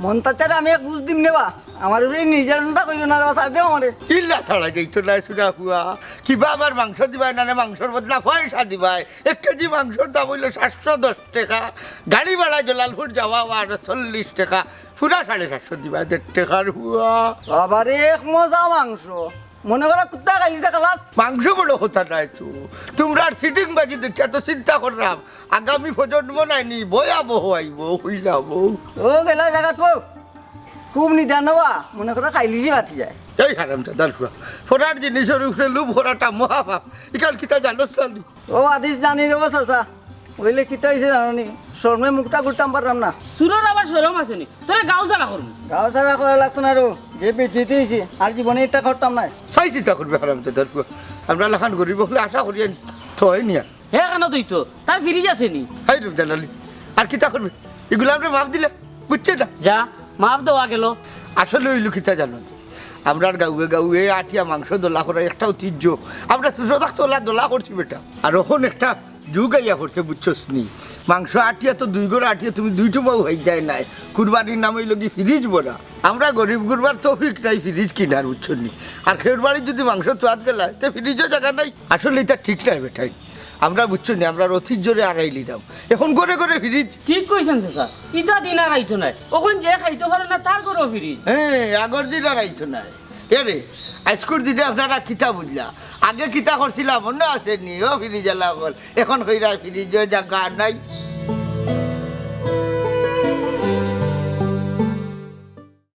মন তাচারে আমি এক বুঝ দিম নেবা, আমার উপরে নির্যাতনটা কইল না রে বা, ছাড় দেও আমারে। ইল্লা ছাড়া যাইতো না চুরা ফুয়া, কিবা আমার মাংস দিবায় না, না মাংসর বদলা পয়সা দিবায়। এক কেজি মাংসর দাম অইল সাতশো দশ টেকা, গাড়ি ভাড়া জলালপুর যাওয়া আরো চল্লিশ টেকা, পুরা সাড়ে সাতশো দিবায় দেড় টেকার ফুয়া। বাবারে, এক মজা মাংস, মনে করা কুত্তা খাইলি যে খালাস। মাংস বড় কথা নাই তো, তোমরার সিটিং বাজি দেখিয়া তো চিন্তা করলাম আগামী প্রজন্ম নাইনি ভয়াবহ আইব, হইলাম। ও গেলা জাগাত বউ, খুব নিদান হওয়া, মনে করে খাইলিছি বাতি যায়। এই হারাম দাদার ফুয়া, ফোটার জিনিসের উপরে লোভ করাটা মহাপাপ। ইকাল কিতা জানো জানি? ও আদিস জানি রে ও চাচা, অইলে কিতা হইছে জানো নি? শরমে মুখটা করতাম পারলাম না। চুরর আবার শরম আছে নি? তোরে গাঁও ছাড়া করমু। গাঁও ছাড়া করা লাগতো না রো, যে বেজিত হইছে, আর জীবনে ইতা করতাম না। চাই চিন্তা করবে হারাম দাদার ফুয়া, আমরা লাখান গরিব হলে আশা করি আনি, তো হয় নিয়া। হে কেন তুই তো? তার ফ্রিজ আছে নি? হাই রে জালালি, আর কিতা করবে? এগুলা আমরা মাফ দিলে, বুঝছে না? যা, মাফ দেওয়া গেল। আসলে অইল কিতা জানো নি? আমরার গাঁওয়ে গাঁওয়ে আটিয়া মাংস দলা করা একটা ঐতিহ্য। আমরা ছোট থাকতে ওলা দলা করছি বেটা। আর অখন একটা যুগ আইয়া পড়ছে, বুঝছস নি? মাংস আটিয়া তো দুই ঘর আটিয়া তুমি দুই টুমাও হয়ে যায় নাই। কুরবানির নাম অইল কি ফ্রিজ ভরা। আমরা গরিব গুরবার তৌফিক নাই ফ্রিজ কিনার, বুঝছস নি? আর খেউর বাড়ি যদি মাংস তোয়াত গেলায়, তে ফ্রিজও জাগা নাই। আসলে ইতা ঠিক নাই বেটাই। আমরা বুঝছো নি, আমরার ঐতিহ্যরে আড়াইলিলাম। এখন ঘরে ঘরে ফ্রিজ। ঠিক কইছেন চাচা, ইতা দিন আর আইতো নায়। অখন যে খাইতো পারে না, তার ঘরও ফ্রিজ। হ্যাঁ, আগর দিন আর আইতো নায়। এরে, আইজকুর দিনে আপনারা কিতা বুঝলা? আগে কিতা করছিলাম, মনো আছে নি? ও ফ্রিজ আলা বল। এখন কইরা ফ্রিজও জাগা নাই।